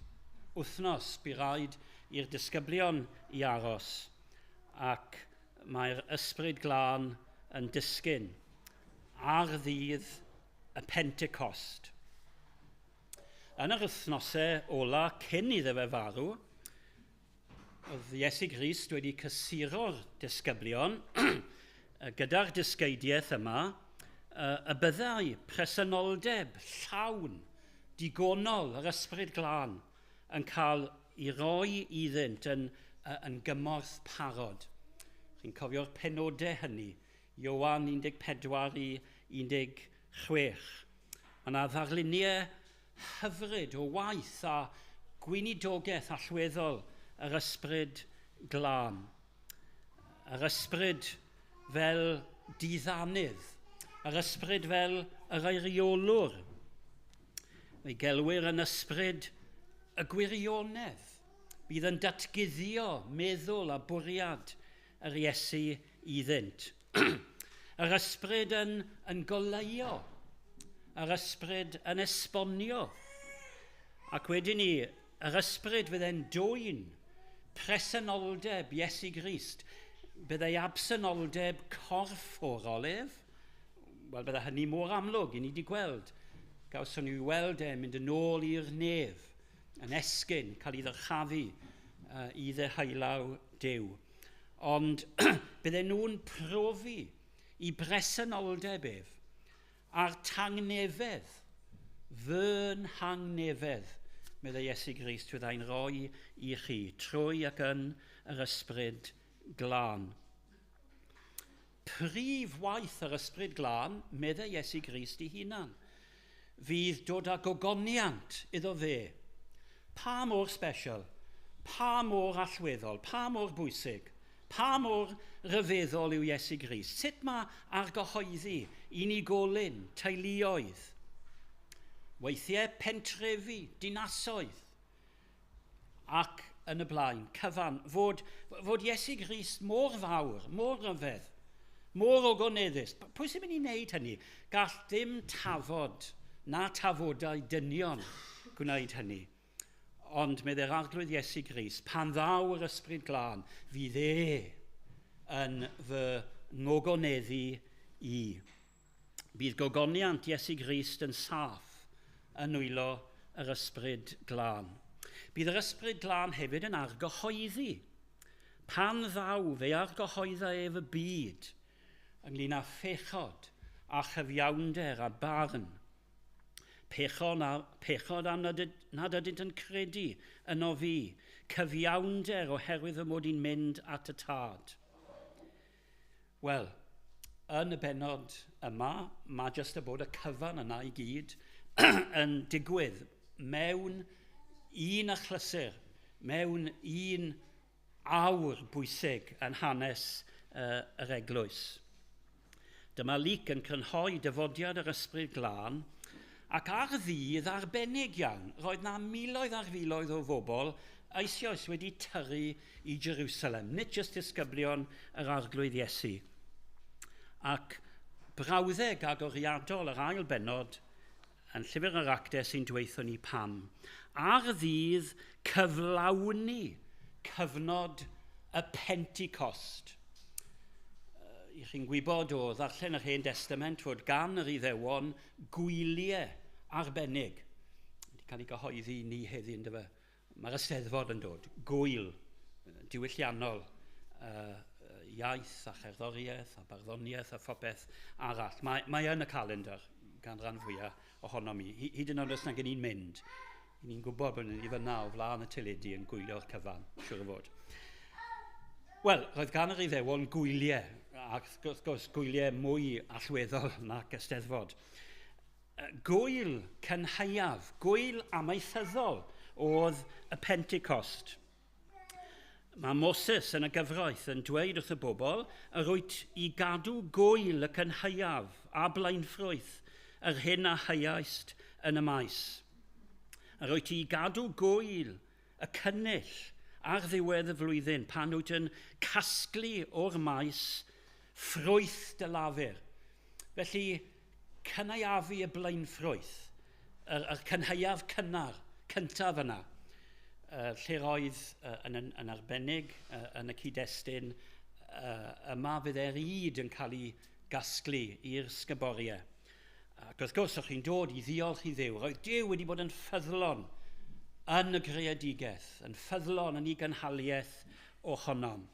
bu raid i'r disgyblion i aros, ac mae'r Ysbryd Glân yn disgyn ar ddydd y Pentecost. Yn yr wythnosau ola cyn iddo fe farw, oedd Iesu Grist wedi cysuro'r disgyblion gyda'r dysgeidiaeth yma y byddai presenoldeb llawn, digonol yr Ysbryd Glân yn cael ei roi iddynt yn gymorth parod. Chi'n cofio'r penodau hynny, Ioan 14 i 16. Mae yna ddarluniau hyfryd o waith a gweinidogaeth allweddol yr Ysbryd Glân. Yr Ysbryd fel diddanydd, yr Ysbryd fel yr eiriolwr. Mae gelwir yn Ysbryd y gwirionedd. Bydd yn datguddio meddwl a bwriad yr Iesu iddynt. Yr Ysbryd yn goleuo, yr Ysbryd yn esbonio. Ac wedyn ni, yr Ysbryd fydde'n dwyn presenoldeb Iesu Grist. Byddai absenoldeb corfforol ef, wel, bydde hynny mor amlwg i ni wedi gweld. Gawson ni weld e'n mynd yn ôl i'r nef, yn esgyn, cael ei ddyrchafu i ddeheulaw Duw. Ond bydden nhw'n profi i bresenoldeb ef a'r tangnefedd, fy nhangnefedd, meddai Iesu Grist, fyddai'n rhoi i chi, trwy ac yn yr Ysbryd Glân. Prif waith yr Ysbryd Glân, meddai Iesu Grist ei hunan, fydd dod â gogoniant iddo fe. Pa mor special, pa mor allweddol, pa mor bwysig, pa mor ryfeddol yw Iesu Grist? Sut mae argyhoeddi unigolyn, teuluoedd, weithiau pentrefi, dinasoedd, ac yn y blaen, cyfan, fod Iesu Grist mor fawr, mor ryfedd, mor ogoneddus. Pwy sy'n mynd i wneud hynny? Gall dim tafod na tafodau dynion gwneud hynny. Ond meddai'r Arglwydd Iesu Grist, pan ddaw yr Ysbryd Glân, fydd e yn fy ngogoneddu i. Bydd gogoniant Iesu Grist yn saff yn nwylo yr Ysbryd Glân. Bydd yr Ysbryd Glân hefyd yn argyhoeddi. Pan ddaw, fe argyhoedda ef y byd ynglyn â phechod a chyfiawnder a barn. Pechod, a, pechod am nad, nad ydynt yn credu yno fi, cyfiawnder oherwydd fy mod i'n mynd at y Tad. Wel, yn y bennod yma, mae jyst y bod y cyfan yna i gyd yn digwydd mewn un achlysur, mewn un awr bwysig yn hanes yr eglwys. Dyma Luc yn crynhoi dyfodiad yr Ysbryd Glân, ac ar ddydd arbennig iawn, roedd na miloedd ar filoedd o bobl eisoes wedi tyrru i Jerusalem, nid jyst disgyblion yr Arglwydd Iesu. Ac brawddeg agoriadol yr ail bennod yn Llyfr yr Actau sy'n dweithio ni pam. Ar ddydd cyflawni cyfnod y Pentecost. I chi'n gwybod o ddarllen yr Hen Testament fod gan yr Iddewon gwyliau arbennig. Wedi cael ei gyhoeddi ni heddi, ynddo fe. Mae'r Eisteddfod yn dod, gwyl diwylliannol, iaith a cherddoriaeth a barddoniaeth a phopeth arall. Mae, mae yn y calendar gan ran fwyaf ohonom ni. Hyd yn oed os nag ni'n mynd, ni'n gwybod bod ni'n fyna o flaen y teledu yn gwylio'r cyfan, siwr o fod. Wel, roedd gan yr Iddewon gwyliau, ac wrth gwrs gwyliau mwy allweddol nac Eisteddfod. Gwyl cynhaeaf, gwyl amaethyddol oedd y Pentecost. Mae Moses yn y gyfraith yn dweud wrth y bobl yr wyt i gadw gwyl y cynhaeaf a blaenffrwyth yr hyn a heuaist yn y maes. Yr wyt i gadw gwyl y cynnull ar ddiwedd y flwyddyn pan wyt yn casglu o'r maes ffrwyth dy lafur. Felly, cynaeafu y blaenffrwyth, yr, yr cynhaeaf cynnar, cyntaf yna, lle roedd yn, yn, yn arbennig yn y cyd-destun yma fydd e'r yd yn cael ei gasglu i'r sgyboriau. Ac wrth gwrs, o'ch chi'n dod i ddiolch i Dduw. Roedd Duw wedi bod yn ffyddlon yn y greadigaeth, yn ffyddlon yn ei gynhaliaeth ohonom.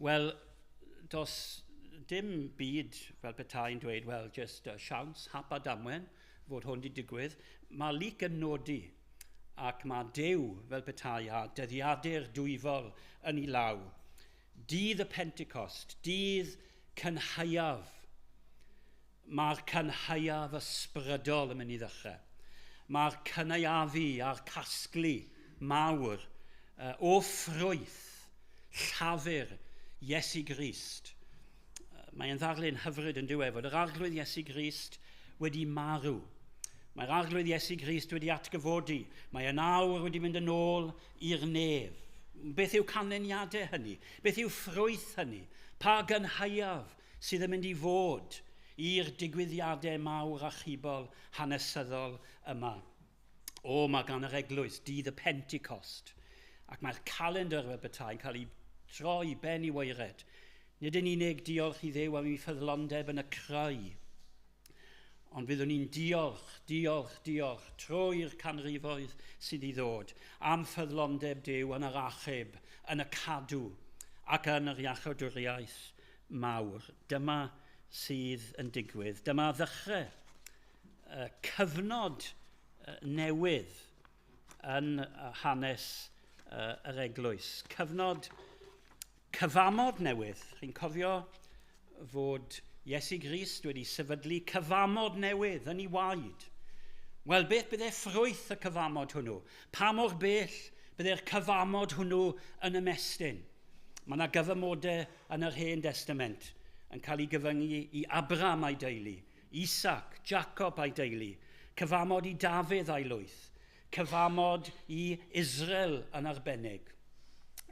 Wel, dos dim byd fel petai'n dweud, wel, just siawns, hap a damwen, fod hwn wedi digwydd. Mae Luc yn nodi, ac mae Duw fel petai a dyddiadur dwyfol yn ei law. Dydd y Pentecost, dydd cynhaeaf. Mae'r cynhaeaf ysbrydol yn mynd i ddechrau. Mae'r cynaeafu a'r casglu mawr o ffrwyth llafur Iesu Grist. Mae'n ddarlun hyfryd yn diwedd fod yr Arglwydd Iesu Grist wedi marw. Mae'r Arglwydd Iesu Grist wedi atgyfodi. Mae yn awr wedi mynd yn ôl i'r nef. Beth yw canlyniadau hynny? Beth yw ffrwyth hynny? Pa gynhaeaf sydd yn mynd i fod i'r digwyddiadau mawr achubol hanesyddol yma? O, mae gan yr eglwys dydd y Pentecost, ac mae'r calendar fel petai'n cael ei droi ben i waered. Nid yn unig diolch i Dduw am ei ffyddlondeb yn y creu, ond fyddwn ni'n diolch, diolch, diolch trwy'r canrifoedd sydd i ddod am ffyddlondeb Duw yn yr achub, yn y cadw ac yn yr iachawdwriaeth mawr. Dyma sydd yn digwydd. Dyma ddechrau cyfnod newydd yn hanes yr eglwys. Cyfnod cyfamod newydd. Chi'n cofio fod Iesu Grist wedi sefydlu cyfamod newydd yn ei waed. Wel, beth byddai ffrwyth y cyfamod hwnnw? Pa mor bell byddai'r cyfamod hwnnw yn ymestyn? Mae yna gyfamodau yn yr Hen Testament yn cael ei gyfyngu i Abraham a'i deulu, Isaac, Jacob a'i deulu, cyfamod i Dafydd a'i lwyth, cyfamod i Israel yn arbennig,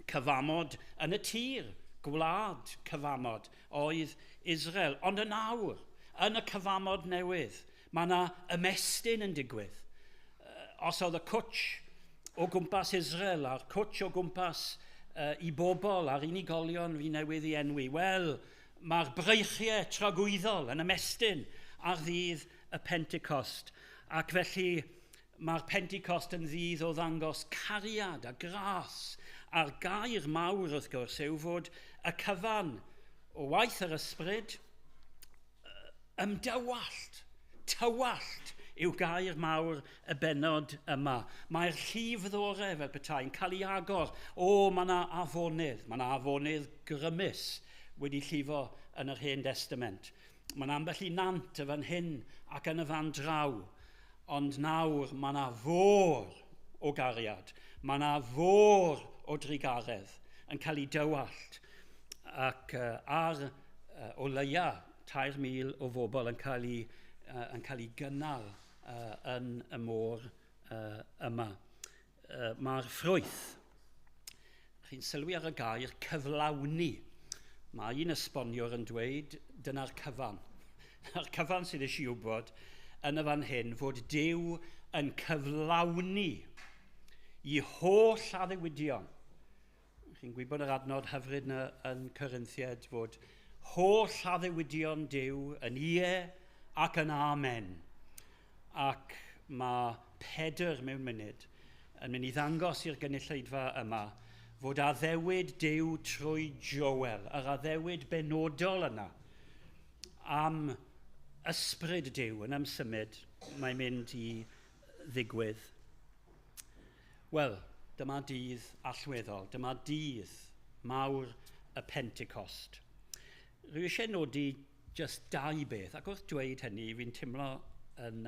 cyfamod yn y tir, gwlad cyfamod oedd Israel. Ond yn awr, yn y cyfamod newydd, mae yna ymestyn yn digwydd. Os oedd y cwtch o gwmpas Israel a'r cwtch o gwmpas i bobl a'r unigolion fi newydd i enwi, wel, mae'r breichiau tragwyddol yn ymestyn ar ddydd y Pentecost. Ac felly Mae'r Pentecost yn ddydd o ddangos cariad a gras, a'r gair mawr wrth gwrs yw fod y cyfan o waith yr ysbryd ymdywallt, tywallt yw gair mawr y bennod yma. Mae'r llif ddore fel petai'n cael ei agor. O, mae yna afonydd, mae yna afonydd grymus wedi llifo yn yr Hen Testament. Mae yna ambell i nant y fan hyn ac yn y fan draw. Ond nawr mae yna fôr o gariad. Mae yna fôr o drugaredd yn cael ei dywallt. Ac ar o leia 3,000 o bobl yn cael ei gynnal yn y môr yma. Mae'r ffrwyth, chi'n sylwi ar y gair cyflawni. Mae un esboniwr yn dweud, dyna'r cyfan. Dyna'r cyfan sydd eisiau wybod yn y fan hyn, fod Duw yn cyflawni i holl addewidion. Chi'n gwybod yr adnod hyfryd yna yn Corinthiaid fod holl addewidion Duw yn ie ac yn amen. Ac mae Pedr mewn munud yn mynd i ddangos i'r gynulleidfa yma fod addewid Duw trwy Joel, yr addewid benodol yna am ysbryd Duw yn ymsymud, mae'n mynd i ddigwydd. Wel, dyma dydd allweddol, dyma dydd mawr y Pentecost. Rwy eisiau nodi just dau beth, ac wrth dweud hynny, fi'n teimlo yn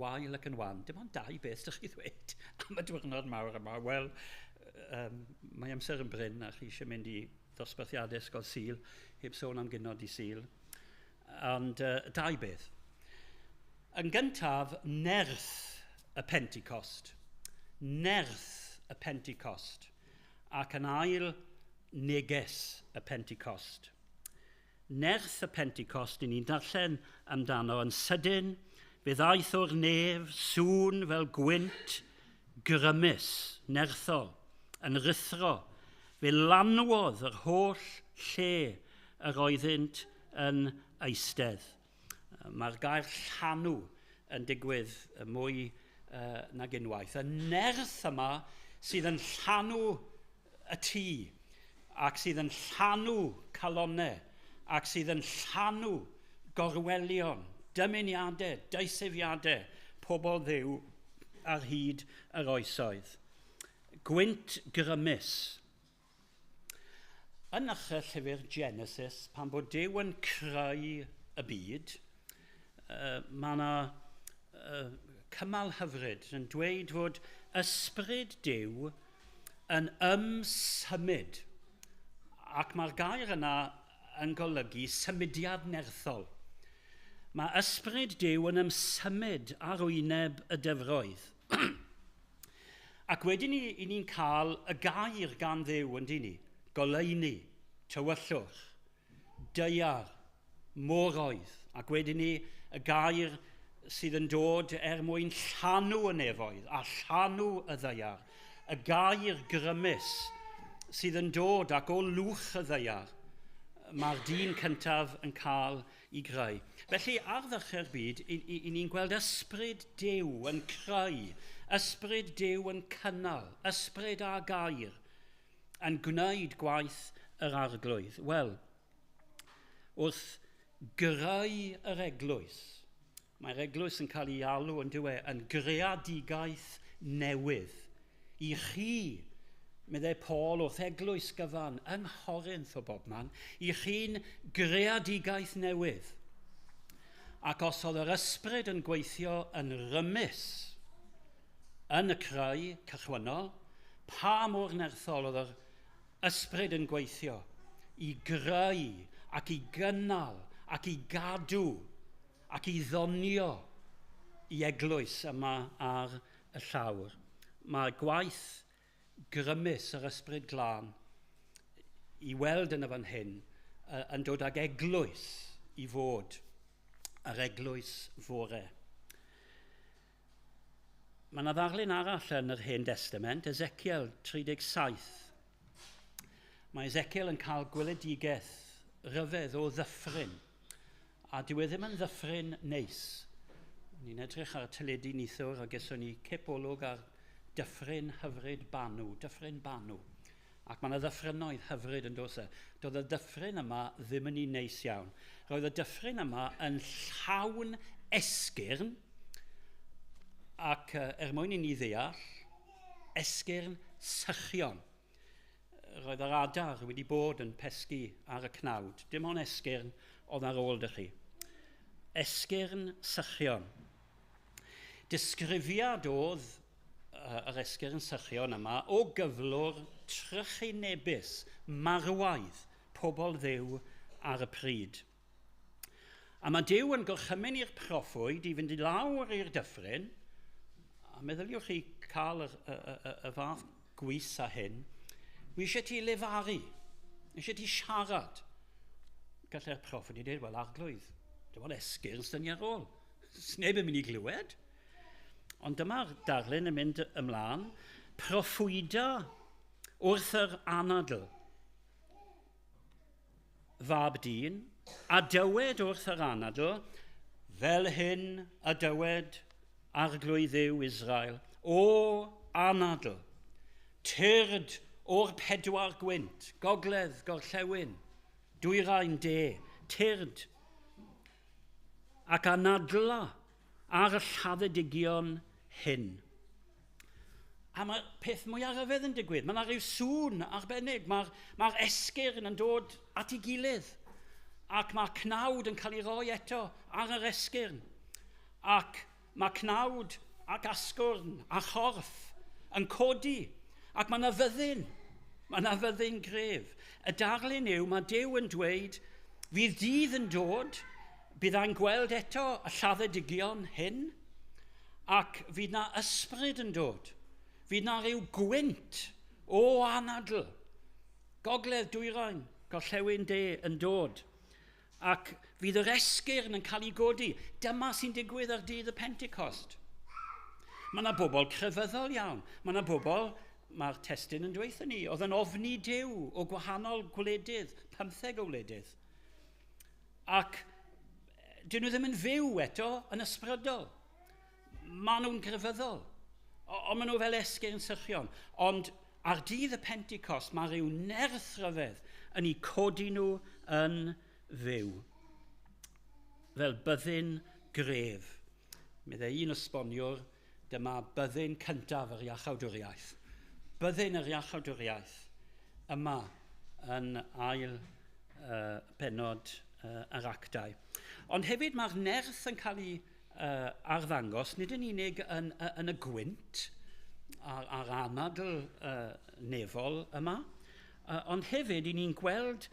wael ac yn wan. Dim ond dau beth ydych chi ddweud am y diwrnod mawr yma. Wel, mae amser yn brin a chi eisiau mynd i ddosbarthiadau ysgol Sul, heb sôn am gynod i Sul. Ond dau beth. Yn gyntaf, nerth y Pentecost. Nerth y Pentecost. Ac yn ail, neges y Pentecost. Nerth y Pentecost, ni'n darllen amdano yn sydyn, fe ddaeth o'r nef, sŵn fel gwynt grymus, nerthol, yn rhuthro, fe lanwodd yr holl lle yr oeddynt yn eistedd. Mae'r gair llanw yn digwydd mwy nag unwaith. Y nerth yma sydd yn llanw y tŷ, ac sydd yn llanw calonnau, ac sydd yn llanw gorwelion, dymuniadau, deisyfiadau, pobl Dduw ar hyd yr oesoedd. Gwynt grymus. Yn nechrau llyfr Genesis, pan bod Duw yn creu y byd, mae yna cymal hyfryd yn dweud fod ysbryd Duw yn ymsymud. Ac mae'r gair yna yn golygu symudiad nerthol. Mae ysbryd Duw yn ymsymud ar wyneb y dyfroedd. Ac wedyn ni, ni'n cael y gair gan Dduw yn dyn ni, goleuni, tywyllwch, daear, moroedd, ac wedyn ni y gair sydd yn dod er mwyn llanw y nefoedd a llanw y ddaear, y gair grymus sydd yn dod ac o lwch y ddaear, mae'r dyn cyntaf yn cael ei greu. Felly ar ddechrau'r byd, i ni'n gweld ysbryd Duw yn creu, ysbryd Duw yn cynnal, ysbryd a gair yn gwneud gwaith yr arglwydd. Wel, wrth greu yr eglwys, mae'r eglwys yn cael ei alw yn dywe yn greadigaeth newydd. I chi, meddai Paul wrth eglwys gyfan yng Nghorinth o bobman, i chi'n greadigaeth newydd. Ac os oedd yr ysbryd yn gweithio yn rymus yn y creu cychwynnol, pa mor nerthol oedd yr ysbryd yn gweithio i greu ac i gynnal ac i gadw ac i ddonio i eglwys yma ar y llawr. Mae gwaith grymus yr ysbryd glân i weld yn y fan hyn yn dod ag eglwys i fod, yr eglwys fore. Mae yna ddarlun arall yn yr Hen Testament, Ezekiel 37. Mae Ezekiel yn cael gweledigaeth ryfedd o ddyffryn, a dyw e ddim yn ddyffryn neis. Ni'n edrych ar y teledu neithiwr a geson ni cipolwg ar dyffryn hyfryd Banw, dyffryn Banw. Ac mae yna ddyffrynoedd hyfryd yn does e. Doedd y dyffryn yma ddim yn un neis iawn. Roedd y dyffryn yma yn llawn esgyrn, ac er mwyn i ni ddeall, esgyrn sychion. Roedd yr adar wedi bod yn pesgi ar y cnawd. Dim ond esgyrn oedd ar ôl dych chi. Esgyrn sychion. Disgrifiad oedd yr esgyrn sychion yma o gyflwr trychinebus, marwaidd, pobl Dduw ar y pryd. A mae Duw yn gorchymyn i'r proffwyd i fynd i lawr i'r dyffryn, a meddyliwch chi cael y fath gwys a hyn, wi eisiau ti lefaru, eisiau ti siarad. Gallai'r proffwyd i dweud, wel arglwydd, dim ond esgyrn sy'n ni ar ôl. Sneb yn mynd i glywed. Ond dyma'r darlun yn mynd ymlaen. Proffwyda wrth yr anadl, fab dyn, a dywed wrth yr anadl, fel hyn a dywed arglwydd Dduw Israel, o anadl, tyrd o'r pedwar gwynt, gogledd, gorllewin, dwyrain, de, tyrd, ac anadla ar y lladdedigion hyn. A mae'r peth mwyaf rhyfedd yn digwydd. Mae yna rhyw sŵn arbennig. Mae'r esgyrn yn dod at ei gilydd. Ac mae cnawd yn cael ei roi eto ar yr esgyrn. Ac mae cnawd ac asgwrn a chorff yn codi. Ac mae yna fyddin. Mae yna fyddin gref. Y darlun yw, mae Duw yn dweud, fydd dydd yn dod, bydd a'n gweld eto y lladdedigion hyn, ac fydd na ysbryd yn dod. Fydd na rhyw gwynt o anadl. Gogledd dwyrain, gorllewin de yn dod. Ac fydd yr esgyrn yn cael ei godi. Dyma sy'n digwydd ar dydd y Pentecost. Mae yna bobl crefyddol iawn. Mae yna bobl, mae'r testun yn dweud ni, oedd yn ofni Duw o gwahanol gwledydd, 15 o wledydd. Ac dyn nhw ddim yn fyw eto yn ysbrydol. Maen nhw'n grefyddol. Ond maen nhw fel esgyrn sychion. Ond ar dydd y Pentecost mae rhyw nerth rhyfedd yn eu codi nhw yn fyw. Fel byddin gref. Meddai un esboniwr, dyma byddin cyntaf yr iachawdwriaeth. Byddin yr iachawdwriaeth yma yn ail pennod yr actau. Ond hefyd mae'r nerth yn cael ei arddangos, nid yn unig yn y gwynt a'r anadl nefol yma, ond hefyd i ni'n gweld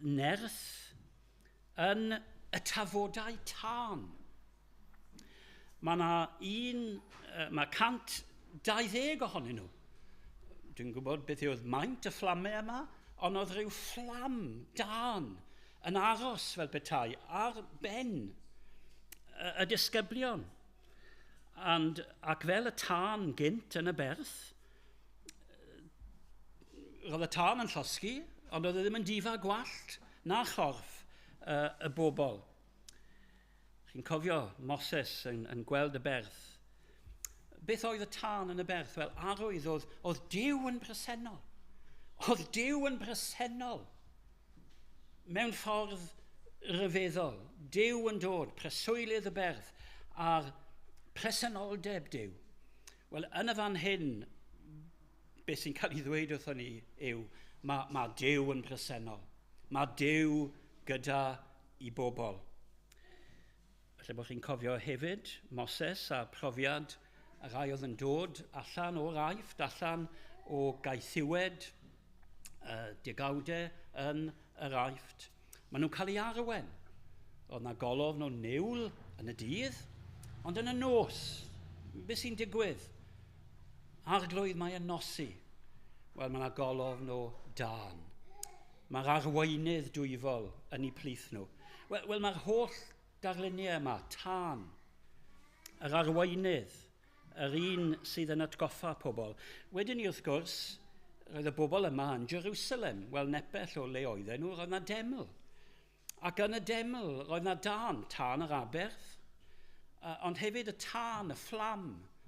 nerth yn y tafodau tân. Mae yna mae 120 ohonyn nhw. Dwi'n gwybod beth oedd maint y fflamau yma, ond oedd rhyw fflam dân yn aros fel petai ar ben y disgyblion. Ac fel y tân gynt yn y berth, roedd y tân yn llosgi, ond oedd e ddim yn difa gwallt na chorff y bobl. Chi'n cofio Moses yn gweld y berth. Beth oedd y tân yn y berth? Wel, arwydd oedd Duw yn bresennol. Oedd Duw yn bresennol mewn ffordd ryfeddol. Duw yn dod, preswylydd y berth, a'r presenoldeb Duw. Wel, yn y fan hyn, beth sy'n cael ei ddweud wrthon ni yw, mae Duw yn presennol. Mae Duw gyda i bobl. Felly bod chi'n cofio hefyd Moses a profiad y rhai oedd yn dod allan o'r Aifft, allan o gaethiwed degawdau yn yr Aifft. Maen nhw'n cael ei arwain. Oedd na golofn o niwl yn y dydd, ond yn y nos, beth sy'n digwydd? Arglwydd, mae yn nosi. Wel, mae yna golofn o dân. Mae'r arweinydd dwyfol yn eu plith nhw. Wel, mae'r holl darluniau yma, tân, yr arweinydd, yr un sydd yn atgoffa pobl. Wedyn ni, wrth gwrs, roedd y bobl yma yn Jerusalem. Wel, nepell o le oedden nhw, roedd yna deml. Ac yn y deml, roedd yna dân, tân yr aberth. Ond hefyd y tân, y fflam,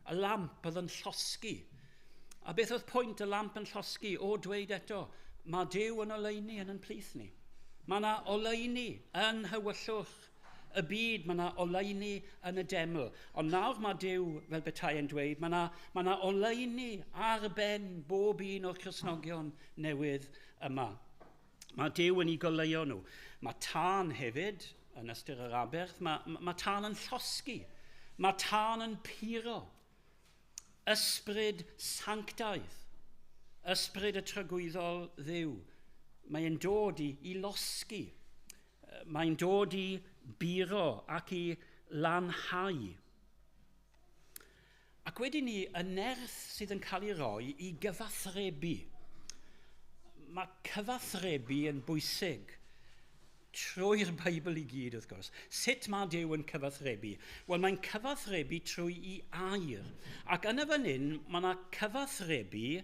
y lamp oedd yn llosgi. A beth oedd pwynt y lamp yn llosgi? O, dweud eto, mae Duw yn oleuni yn ein plith ni. Mae yna oleuni yn hywyllwch y byd, mae yna oleuni yn y deml. Ond nawr mae Duw, fel petai yn dweud, mae yna oleuni ar ben bob un o'r Cristnogion newydd yma. Mae Duw yn ei goleuo nhw. Mae tân hefyd, yn ystyr yr aberth, mae tân yn llosgi. Mae tân yn puro. Ysbryd sanctaidd. Ysbryd y tragwyddol Dduw. Mae'n dod i losgi. Mae'n dod i buro ac i lanhau. Ac wedyn ni, y nerth sydd yn cael ei roi i gyfathrebu. Mae cyfathrebu yn bwysig trwy'r Beibl i gyd, wrth gwrs. Sut mae Duw yn cyfathrebu? Wel, mae'n cyfathrebu trwy ei air. Ac yn y fan hyn, mae yna cyfathrebu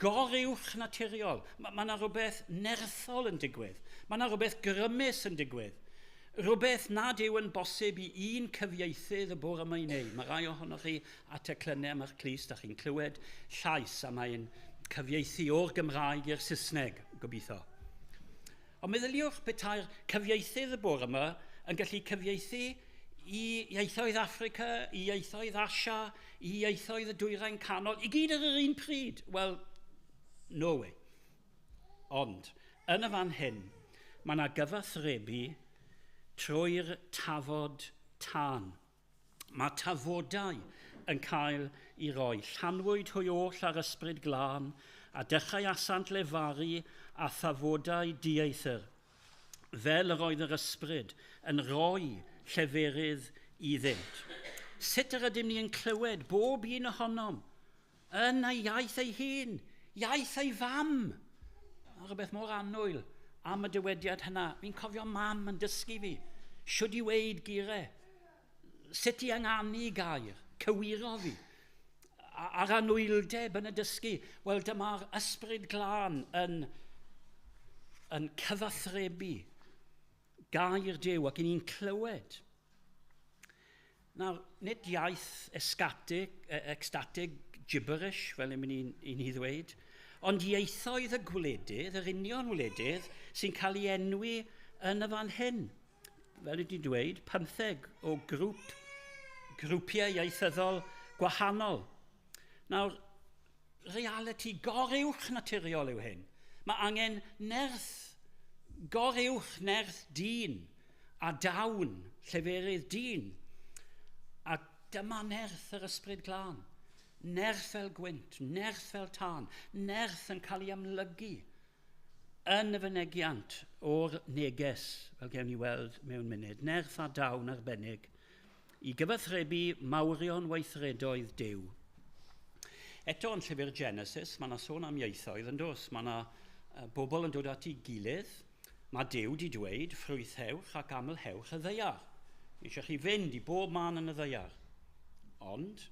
goruwch naturiol. Mae yna rhywbeth nerthol yn digwydd. Mae yna rhywbeth grymus yn digwydd. Rhywbeth nad yw yn bosib i un cyfieithydd y bore yma i wneud. Mae rai ohonoch chi at teclynnau am eich clust, a chi'n clywed llais, a mae'n cyfieithu o'r Gymraeg i'r Saesneg, gobeithio. Ond meddyliwch petai'r cyfieithydd y bore yma yn gallu cyfieithu i ieithoedd Affrica, i ieithoedd Asia, i ieithoedd y Dwyrain Canol, i gyd ar yr un pryd. Wel, no way. Ond, yn y fan hyn, mae yna gyfathrebu trwy'r tafod tân. Mae tafodau yn cael ei roi. Llanwyd hwy oll ar ysbryd glân, a dechreuasant lefaru a thafodau dieithr, fel yr oedd yr ysbryd yn rhoi lleferydd iddynt. Sut yr ydym ni yn clywed bob un ohonom yn ei iaith ei hun, iaith ei fam? A rhywbeth mor annwyl am y dywediad hynna. Fi'n cofio mam yn dysgu fi, shwd i weud geiriau, sut i ynganu gair, cywiro fi, a'r anwyldeb yn y dysgu. Wel, dyma'r ysbryd glân yn cyfathrebu gair Duw ac ni'n clywed. Nawr, nid iaith ecstatic, gibberish, fel ni'n mynd i ni ddweud, ond ieithoedd y gwledydd, yr union wledydd, sy'n cael ei enwi yn y fan hyn. Fel wedi dweud, 15 o grwpiau ieithyddol gwahanol. Nawr, reality goruwch naturiol yw hyn. Mae angen nerth, goruwch nerth dyn a dawn lleferydd dyn. A dyma nerth yr ysbryd glân. Nerth fel gwynt, nerth fel tân, nerth yn cael ei amlygu yn y fynegiant o'r neges, fel gewn ni weld mewn munud, nerth a dawn arbennig i gyfathrebu mawrion weithredoedd Duw. Eto yn llyfr Genesis, mae yna sôn am ieithoedd yn does. Mae yna bobl yn dod at ei gilydd. Mae Duw wedi dweud, ffrwythewch ac amlhewch y ddaear. Eisiau chi fynd i bob man yn y ddaear. Ond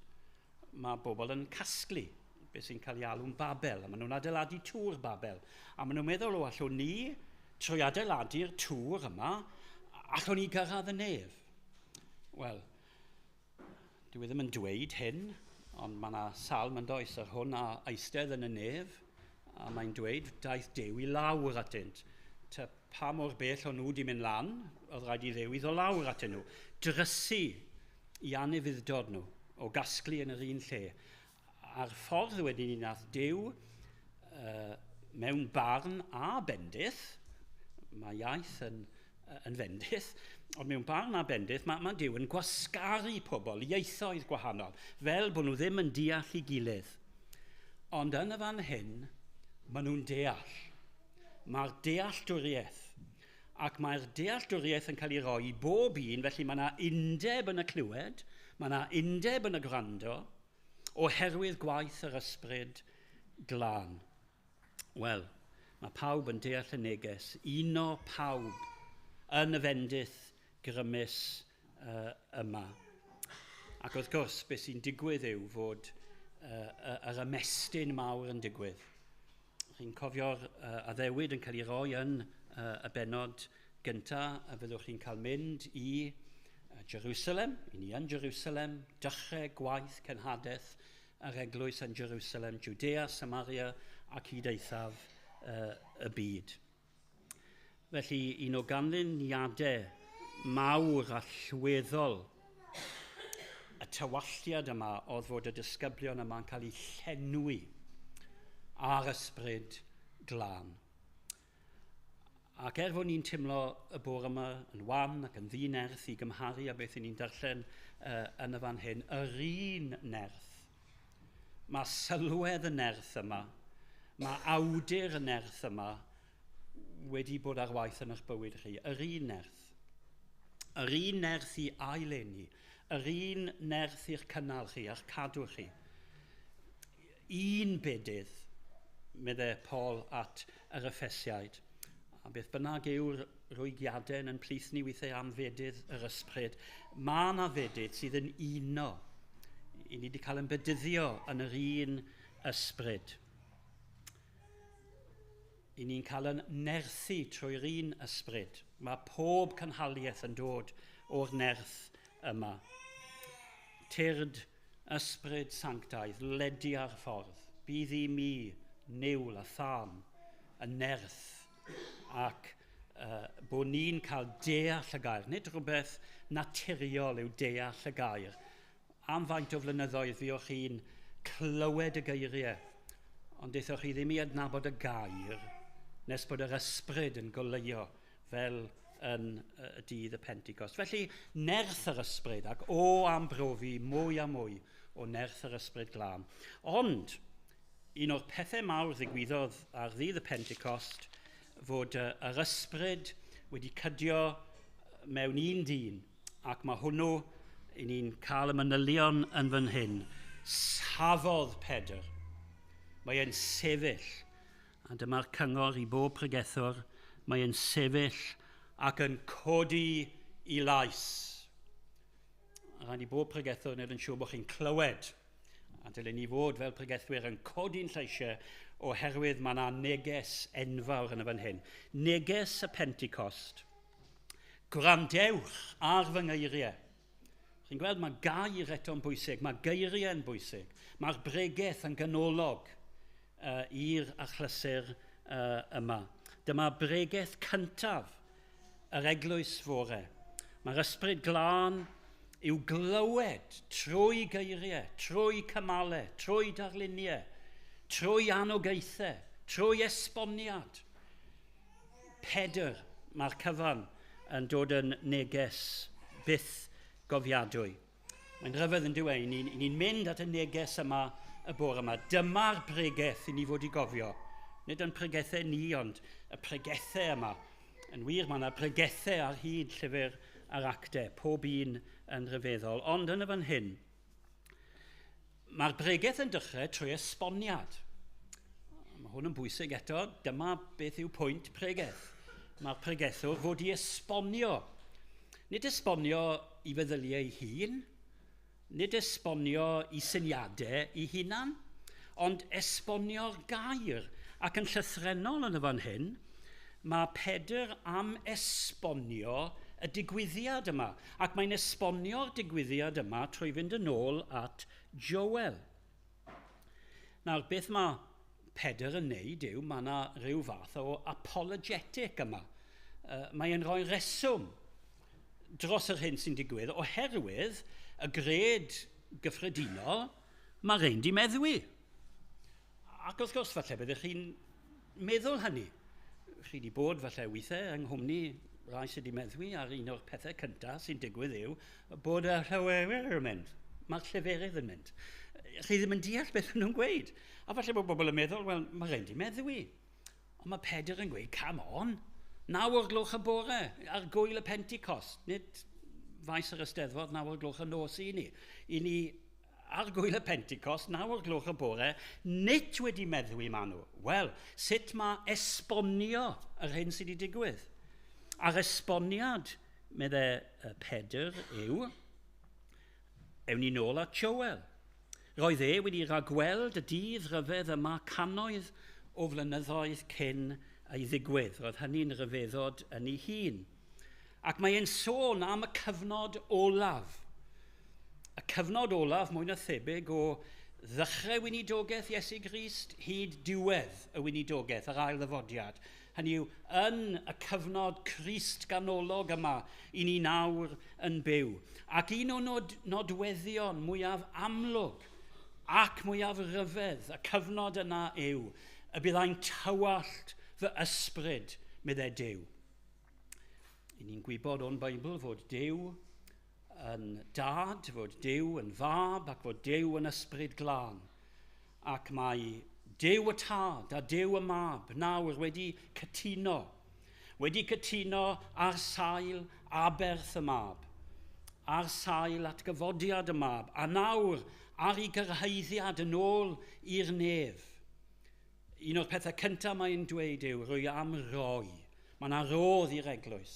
mae bobl yn casglu beth sy'n cael ei alw'n Babel, a maen nhw'n adeiladu tŵr Babel. A maen nhw'n meddwl, o, allwn ni, trwy adeiladu'r tŵr yma, allwn ni gyrraedd y nef. Wel, dwi ddim yn dweud hyn, ond mae yna salm yn does ar hwn a eistedd yn y nef, a mae'n dweud, daeth Duw i lawr atynt. Pa mor bell o'n nhw wedi mynd lan, oedd rhaid i Dduw i ddod lawr atyn nhw. Drysu i anufudd-dod nhw o gasglu yn yr un lle. A'r ffordd wedyn ni nath Duw mewn barn a bendith, mae iaith yn fendith, ond mewn barn a bendith mae Duw yn gwasgaru pobl, ieithoedd gwahanol, fel bod nhw ddim yn deall ei gilydd. Ond yn y fan hyn, maen nhw'n deall. Mae'r dealltwriaeth, ac mae'r dealltwriaeth yn cael ei roi i bob un, felly mae yna undeb yn y clywed, mae yna undeb yn y gwrando, oherwydd gwaith yr ysbryd glân. Wel, mae pawb yn deall y neges, uno pawb yn y fendith grymus yma. Ac wrth gwrs, beth sy'n digwydd yw fod yr ymestyn mawr yn digwydd. Chi'n cofio'r addewid yn cael ei roi yn y bennod gyntaf, a fyddwch chi'n cael mynd i Jerusalem, i ni yn Jerusalem, dechrau gwaith cenhadaeth yr eglwys yn Jerusalem, Judea, Samaria ac hyd eithaf y byd. Felly, un o ganlyniadau mawr allweddol y tywalltiad yma oedd fod y disgyblion yma'n cael eu llenwi ar Ysbryd Glân. Ac er fod ni'n teimlo y bore yma yn wan ac yn ddinerth i gymharu â beth i ni'n darllen yn y fan hyn, yr un nerth, mae sylwedd y nerth yma, mae awdur y nerth yma wedi bod ar waith yn eich bywyd chi. Yr un nerth. Yr un nerth i aileni, yr un nerth i'ch cynnal chi, a'ch cadw chi. Un bedydd, meddai Paul at yr Effesiaid. A beth bynnag yw'r rwygiadau yn plith ni weithiau am fedydd yr ysbryd, mae yna fedydd sydd yn uno. I ni wedi cael yn bedyddio yn yr un ysbryd. I ni'n cael yn nerthu trwy'r un ysbryd. Mae pob cynhaliaeth yn dod o'r nerth yma. Tyrd Ysbryd Sanctaidd, ledi ar ffordd, bydd i mi niwl a thân, y nerth, ac bod ni'n cael deall y gair. Nid rhywbeth naturiol yw deall y gair. Am faint o flynyddoedd fuoch chi'n clywed y geiriau, ond aethoch chi ddim i adnabod y gair nes bod yr ysbryd yn goleuo fel yn y dydd y Pentecost. Felly, nerth yr ysbryd, ac o am brofi mwy a mwy o nerth yr Ysbryd Glân. Ond, un o'r pethau mawr ddigwyddodd ar ddydd y Pentecost fod yr ysbryd wedi cydio mewn un dyn, ac mae hwnnw, i ni'n cael y manylion yn fan hyn, safodd Pedr. Mae e'n sefyll, a dyma'r cyngor i bob pregethwr, mae e'n sefyll ac yn codi i lais. A rhaid i bob pregethwr wneud yn siŵr bod chi'n clywed. A dylen ni fod fel pregethwyr yn codi'n lleisiau oherwydd mae yna neges enfawr yn y fan hyn. Neges y Pentecost. Gwrandewch ar fy ngeiriau. Chi'n gweld, mae gair eto'n bwysig, mae geiriau yn bwysig, mae'r bregeth yn ganolog i'r achlysur yma. Dyma bregeth cyntaf yr eglwys fore. Mae'r Ysbryd Glân i'w glywed trwy geiriau, trwy cymalau, trwy darluniau, trwy anogaethau, trwy esboniad. Pedr, mae'r cyfan yn dod yn neges byth gofiadwy. Mae'n rhyfedd yn dyw e, ni'n ni mynd at y neges yma y bore yma. Dyma'r pregeth i ni fod i gofio. Nid yn pregethau ni, ond y pregethau yma. Yn wir, mae yna pregethau ar hyd llyfr yr Actau, pob un yn rhyfeddol. Ond yn y fan hyn, mae'r bregeth yn dechrau trwy esboniad. Mae hwn yn bwysig eto, dyma beth yw pwynt pregeth. Mae'r pregethwr fod i esbonio. Nid esbonio i feddyliau ei hun, nid esbonio i syniadau ei hunan, ond esbonio'r gair. Ac yn llythrennol yn y fan hyn, mae Pedr am esbonio y digwyddiad yma. Ac mae'n esbonio'r digwyddiad yma trwy fynd yn ôl at Joel. Nawr, beth mae Pedr yn neud yw, mae yna rhyw fath o apologetic yma. Mae'n rhoi reswm dros yr hyn sy'n digwydd, oherwydd y gred gyffredinol, mae rhain di meddwi. Ac wrth gwrs, falle byddwch chi'n meddwl hynny. Chi wedi bod falle weithiau yng nghwmni rai sydd wedi meddwi, a'r un o'r pethau cyntaf sy'n digwydd yw bod y rhywewyr yn mynd. Mae'r lleferydd yn mynd. Chi ddim yn deall beth nhw'n gweud. A falle bod bobl yn meddwl, wel, mae rhain di meddwi. Ond mae Pedr yn gweud, come on, 9 o'r gloch y bore ar gwyl y Pentecost. Nid faes yr Eisteddfod 9 o'r gloch y nos i ni. I ni ar gwyl y Pentecost, 9 o'r gloch y bore, nid wedi meddwi maen nhw. Wel, sut mae esbonio yr hyn sydd wedi digwydd? A'r esboniad, meddai Pedr, yw, ewn ni nôl at Joel. Roedd e wedi rhagweld y dydd rhyfedd yma cannoedd o flynyddoedd cyn ei ddigwydd. Roedd hynny'n rhyfeddod yn ei hun. Ac mae e'n sôn am y cyfnod olaf. Y cyfnod olaf, mwy na thebyg, o ddechrau weinidogaeth Iesu Grist hyd diwedd y weinidogaeth, yr ail ddyfodiad. Hynny yw, yn y cyfnod Crist ganolog yma, i ni nawr yn byw. Ac un o nodweddion mwyaf amlwg ac mwyaf rhyfedd y cyfnod yna yw y byddai'n tywallt fy ysbryd, meddai Duw. I ni'n gwybod o'n Beibl fod Duw yn dad, fod Duw yn fab ac fod Duw yn ysbryd glân. Ac mae Duw y tad a Duw y mab nawr wedi cytuno ar sail aberth y mab, ar sail atgyfodiad y mab, a nawr ar ei gyrhaeddiad yn ôl i'r nef. Un o'r pethau cyntaf mae'n dweud yw, rwy am roi. Mae yna rodd i'r eglwys.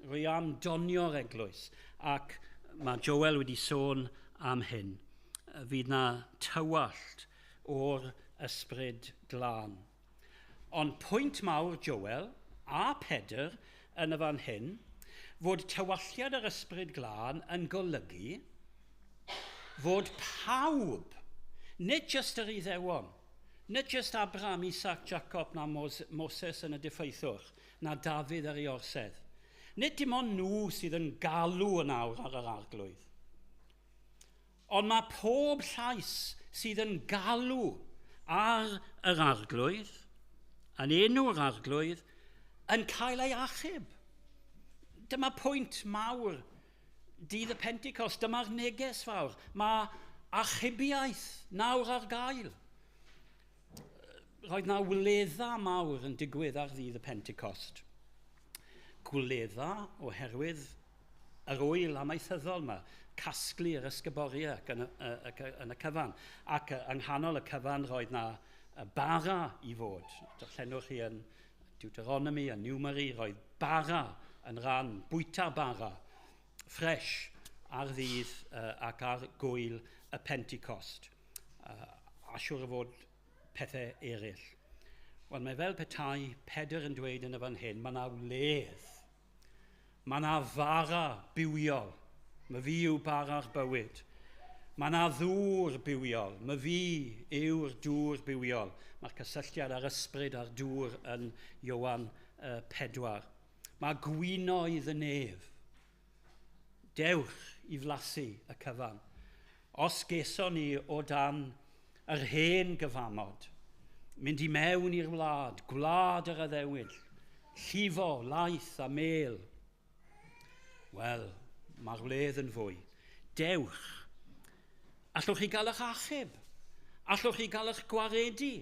Rwy am donio'r eglwys. Ac mae Joel wedi sôn am hyn. Fydd na tywallt o'r ysbryd glân. Ond pwynt mawr Joel a Pedr yn y fan hyn, fod tywalliad yr ysbryd glân yn golygu fod pawb, nid jyst yr Iddewon, nid jyst Abraham, Isaac, Jacob na Moses yn y diffaethwch, na Dafydd ar ei orsedd. Nid dim ond nhw sydd yn galw yn awr ar yr arglwydd. Ond mae pob llais sydd yn galw ar yr arglwydd, yn enw'r arglwydd, yn cael ei achub. Dyma pwynt mawr dydd y Pentecost, dyma'r neges fawr. Mae achubiaeth nawr ar gael. Roedd na wledda mawr yn digwydd ar ddydd y Pentecost. Gwledda oherwydd yr ŵyl amaethyddol yma, casglu'r ysguboriau yn y cyfan. Ac yng nghanol y cyfan roedd na bara i fod. Darllenwch chi yn Deuteronomy a Numeri, roedd bara yn rhan, bwyta bara, ffres ar ddydd ac ar gwyl y Pentecost. A siŵr o fod pethau eraill. Wel, mae fel petai Pedr yn dweud yn y fan hyn, mae yna wledd, mae yna fara bywiol, mae fi yw bara'r bywyd. Mae yna ddŵr bywiol, mae fi yw'r dŵr bywiol. Mae'r cysylltiad â'r ysbryd a'r dŵr yn Ioan 4. Mae gwinoedd y nef. Dewch i flasu y cyfan. Os geson ni o dan yr hen gyfamod, mynd i mewn i'r wlad, gwlad yr addewid, llifo, laeth a mel. Wel, mae'r wledd yn fwy. Dewch. Allwch chi gael eich achub? Allwch chi gael eich gwaredu?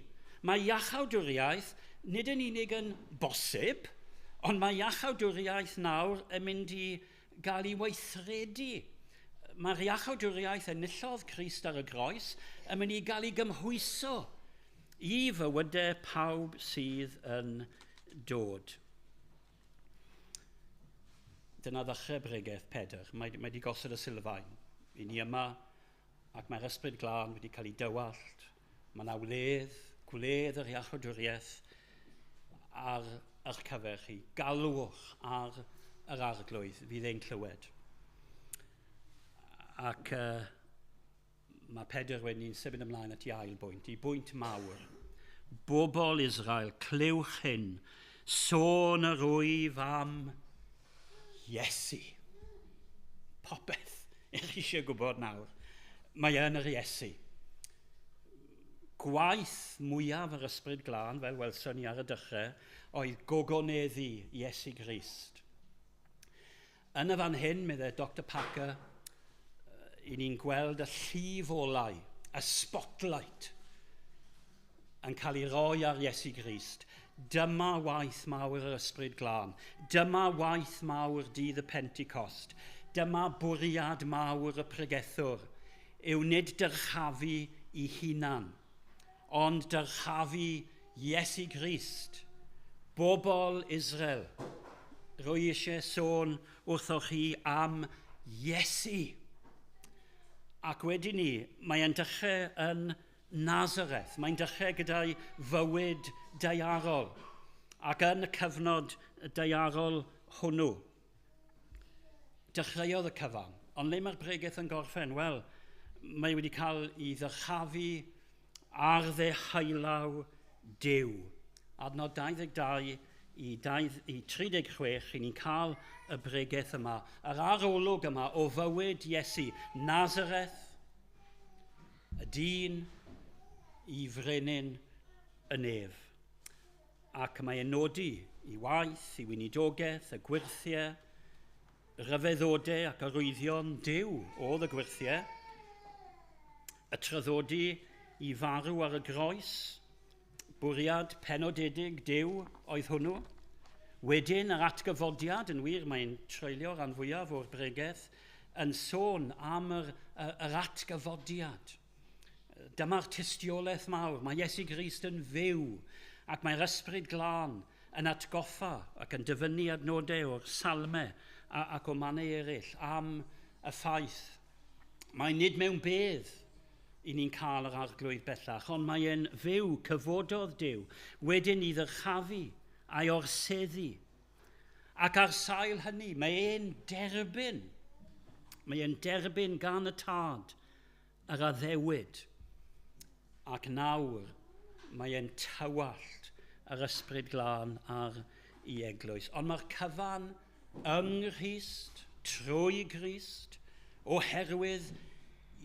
Mae iachawdwriaeth nid yn unig yn bosib, ond mae iachawdwriaeth nawr yn mynd i gael ei weithredu. Mae'r iachawdwriaeth enillodd Crist ar y groes yn mynd i gael ei gymhwyso i fywydau pawb sydd yn dod. Dyna ddechrau bregaeth Pedr. Mae wedi gosod y sylfaen. I ni yma, ac mae'r ysbryd glân wedi cael ei dywallt. Mae yna wledd, gwledd yr iachawdwriaeth ar eich cyfer chi. Galwch ar yr arglwydd fydd ein clywed. Ac mae Pedr wedyn ni'n symud ymlaen at ei ail bwynt, i bwynt mawr. Bobl Israel, clywch hyn, sôn yr wyf am Iesu. Popeth ych chi eisiau gwybod nawr, mae yn yr Iesu. Gwaith mwyaf yr ysbryd glân, fel welson ni ar y dechrau, oedd gogoneddu Iesu Grist. Yn y fan hyn, meddai Dr Packer, i ni'n gweld y llif olau, y spotlight, yn cael ei roi ar Iesu Grist. Dyma waith mawr yr ysbryd glân. Dyma waith mawr dydd y Pentecost. Dyma bwriad mawr y pregethwr, yw nid dyrchafu i hunan, ond dyrchafu Iesu Grist. Bobl Israel, rwy eisiau sôn wrthoch chi am Iesu. Ac wedyn ni, mae'n dechrau yn Nazareth. Mae'n dechrau gyda'i fywyd daearol ac yn y cyfnod daearol hwnnw. dechreuodd y cyfan. Ond le mae'r bregeth yn gorffen? Wel, mae wedi cael ei ddyrchafu ar ddehaelaw Duw. Adnod 22 i 36, i ni'n cael y bregeth yma, yr arolwg yma o fywyd Iesu, Nazareth, y dyn i frenin y nef. Ac mae e'n nodi i waith, i weinidogaeth, y gwyrthiau, rhyfeddodau ac arwyddion Duw oedd y gwyrthiau, y traddodi i farw ar y groes, bwriad penodedig Duw oedd hwnnw. Wedyn yr atgyfodiad, yn wir mae'n treulio rhan fwyaf o'r bregeth, yn sôn am yr atgyfodiad. Dyma'r tystiolaeth mawr, mae Iesu Grist yn fyw ac mae'r Ysbryd Glân yn atgoffa ac yn dyfynnu adnodau o'r salmau ac o mannau eraill am y ffaith. Mae nid mewn bedd i ni'n cael yr arglwydd bellach, ond mae e'n fyw, cyfododd Duw, wedyn i ddyrchafu a'i orseddu. Ac ar sail hynny, mae e'n derbyn. Mae e'n derbyn gan y Tad yr addewid. Ac nawr mae e'n tywallt yr Ysbryd Glân ar ei eglwys. Ond mae'r cyfan yng Nghrist, trwy Grist, oherwydd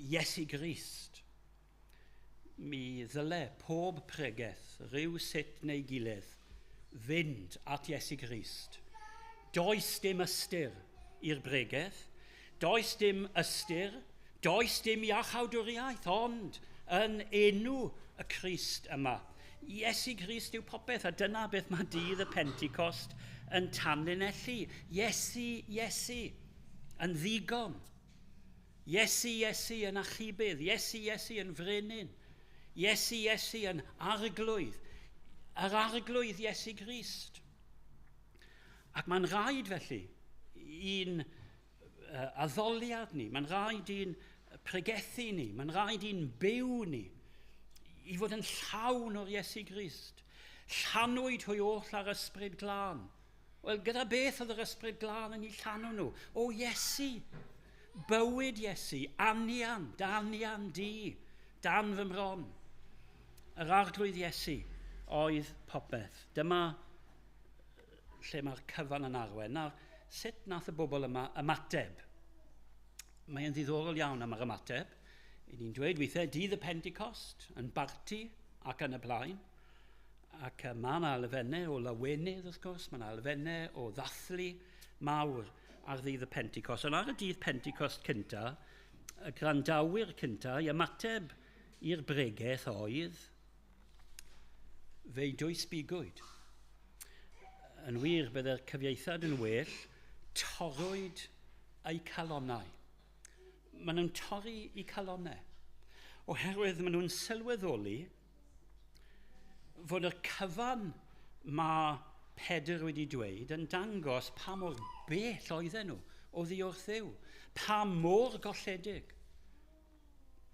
Iesu Grist. Mi ddyle pob pregeth, rhyw sut neu gilydd, fynd at Iesu Grist. Does dim ystyr i'r bregeth, does dim ystyr, does dim iachawdwriaeth, ond yn enw y Crist yma. Iesu Grist yw popeth, a dyna beth mae dydd y Pentecost yn tanlinellu. Iesu, Iesu, yn ddigon. Iesu, Iesu yn achubydd. Iesu, Iesu yn frenin. Iesu, Iesu yn arglwydd. Yr arglwydd Iesu Grist. Ac mae'n rhaid felly i'n addoliad ni, mae'n rhaid i'n pregethu ni, mae'n rhaid i'n byw ni, i fod yn llawn o'r Iesu Grist. Llanwyd hwy oll ar Ysbryd Glân. Wel, gyda beth oedd yr Ysbryd Glân yn eu llanw nhw? O Iesu, bywyd Iesu, anian, danian di, dan fy mron. Yr arglwydd Iesu oedd popeth. Dyma lle mae'r cyfan yn arwain. Nawr, sut nath y bobl yma ymateb? Mae'n ddiddorol iawn am yr ymateb. I ni'n dweud weithiau, dydd y Pentecost, yn barti ac yn y blaen. Ac mae yna elfennau o lawenydd, wrth gwrs, mae yna elfennau o ddathlu mawr ar ddydd y Pentecost. Ond ar y dydd Pentecost cynta, y gwrandawyr cynta i ymateb i'r bregeth oedd fe'i dwysbigwyd. Yn wir, byddai'r cyfieithiad yn well, torrwyd eu calonnau. Maen nhw'n torri eu calonnau, oherwydd maen nhw'n sylweddoli fod y cyfan mae Pedr wedi dweud yn dangos pa mor bell oedden nhw oddi wrth Dduw, pa mor golledig.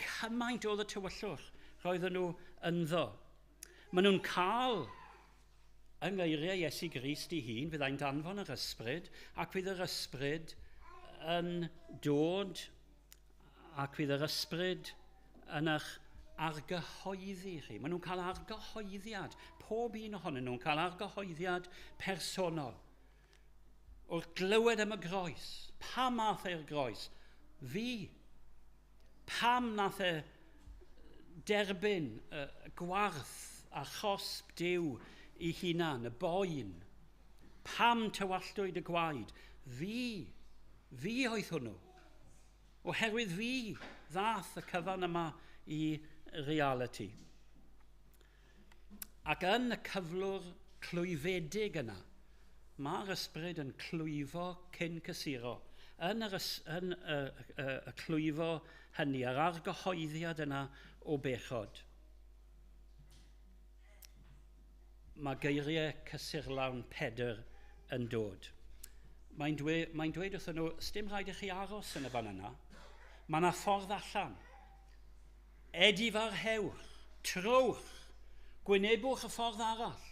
Cymaint oedd y tywyllwch roedden nhw ynddo. Maen nhw'n cael yng ngeiriau Iesu Grist ei hun, fyddai'n danfon yr ysbryd, ac fydd yr ysbryd yn dod, ac fydd yr ysbryd yn eich argyhoeddi chi. Maen nhw'n cael argyhoeddiad, pob un ohonyn nhw'n cael argyhoeddiad personol. Wrth glywed am y groes, pam nath e'r groes? Fi. Pam nath e derbyn y gwarth a chosb Duw i hunan, y boen? Pam tywalltwyd y gwaed? Fi. Fi oedd hwnnw. Oherwydd fi ddath y cyfan yma i reality. Ac yn y cyflwr clwyfedig yna, mae'r ysbryd yn clwyfo cyn cysuro. Yn y clwyfo hynny, yr argyhoeddiad yna o bechod. Mae geiriau cysurlawn Pedr yn dod. Mae'n dweud wrthyn nhw, sdim rhaid i chi aros yn y fan yna. Mae yna ffordd allan. Edifarhewch, trowch, gwynebwch y ffordd arall.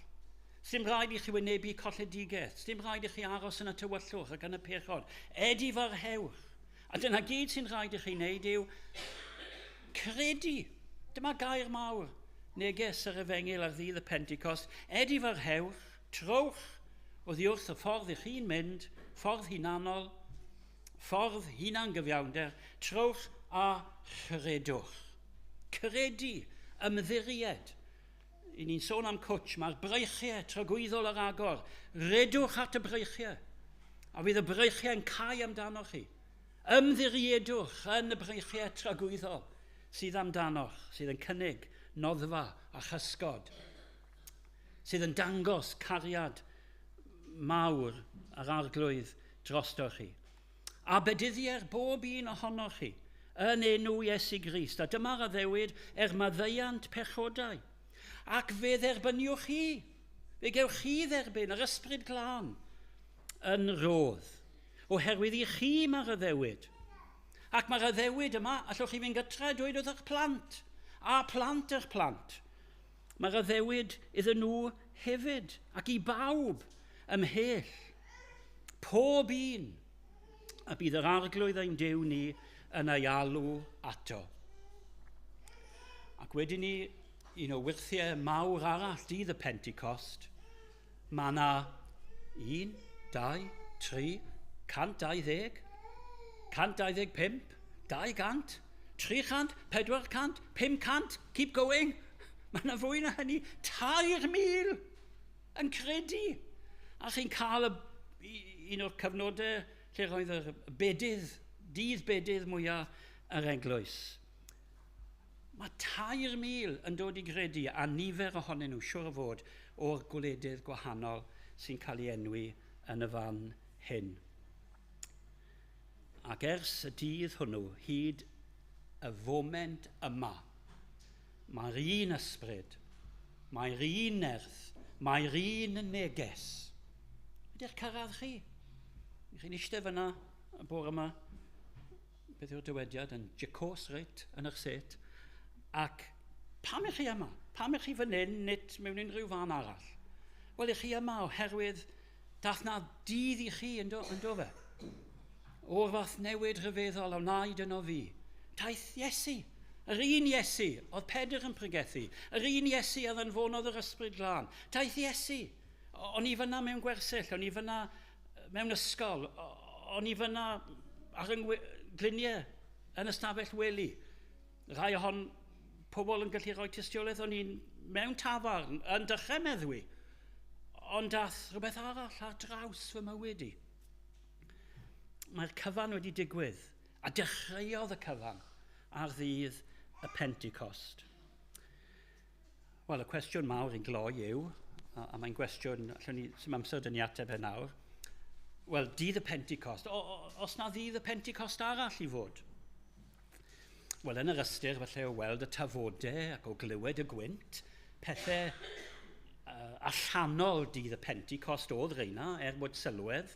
Sdim rhaid i chi wynebu colledigaeth. Sdim rhaid i chi aros yn y tywyllwch ac yn y pechod. Edifarhewch. A dyna gyd sy'n rhaid i chi wneud yw credu. Dyma gair mawr. Neges yr efengyl ar ddydd y Pentecost. Edifarhewch, trowch oddi wrth y ffordd i chi'n mynd, ffordd hunanol, ffordd hunangyfiawnder, trowch a chredwch. Credu, ymddiried. I ni'n sôn am cwtch, mae'r breichiau tragwyddol ar agor. Redwch at y breichiau, a fydd y breichiau'n cau amdanoch chi. Ymddiriedwch yn y breichiau tragwyddol sydd amdanoch, sydd yn cynnig noddfa a chysgod, sydd yn dangos cariad mawr yr Arglwydd drostoch chi. A bedyddier bob un ohonoch chi yn enw Iesu Grist. A dyma'r addewid er maddeuant pechodau. Ac fe dderbyniwch chi, fe gewch chi dderbyn yr Ysbryd Glân yn rodd, oherwydd i chi mae'r addewid. Ac mae'r addewid yma, allwch chi fynd gytre a dweud wrth eich plant, a plant eich plant. Mae'r addewid iddyn nhw hefyd, ac i bawb ymhell, pob un, a bydd yr Arglwydd ein Duw ni yn ei alw ato. Ac wedyn ni, un o wyrthiau mawr arall dydd y Pentecost, mae yna 1, 2, 3, 120, 125, 200, 300, 400, 500, keep going. Mae yna fwy na hynny, 3,000 yn credu. A chi'n cael un o'r cyfnodau lle roedd yr bedydd, dydd bedydd mwyaf yr eglwys. Mae 3,000 yn dod i gredu, a nifer ohonyn nhw, siwr o fod, o'r gwledydd gwahanol sy'n cael ei enwi yn y fan hyn. Ac ers y dydd hwnnw, hyd y foment yma, mae'r un ysbryd, mae'r un nerth, mae'r un neges. Ydy'ch cyrraedd chi? Chi'n eistedd fyna y bore yma, beth yw'r dywediad, yn jacos reit yn eich set, ac pam ych chi yma? Pam ych chi fan hyn, nid mewn unrhyw fan arall? Wel, ych chi yma oherwydd dath na dydd i chi yn do fe. O'r fath newid rhyfeddol a wnaed yno fi. Daeth Iesu, yr un Iesu oedd Pedr yn pregethu, yr un Iesu a ddanfonodd yr Ysbryd Glân. Daeth Iesu. O'n i fyna mewn gwersyll, o'n i fyna mewn ysgol, o'n i fyna ar yng gliniau yn ystafell wely. Rhai ohon pobl yn gallu rhoi tystiolaeth, o'n i'n mewn tafarn yn dechrau meddwi, ond dath rhywbeth arall ar draws fy mywyd i. Mae'r cyfan wedi digwydd, a dechreuodd y cyfan ar ddydd y Pentecost. Wel, y cwestiwn mawr i'n gloi yw, a mae'n gwestiwn, allwn ni, sy'n amser dyn ni ateb e nawr, wel, dydd y Pentecost, os na ddydd y Pentecost arall i fod? Wel, yn yr ystyr, falle o weld y tafodau ac o glywed y gwynt, pethau allanol dydd y Pentecost oedd reina, er bod sylwedd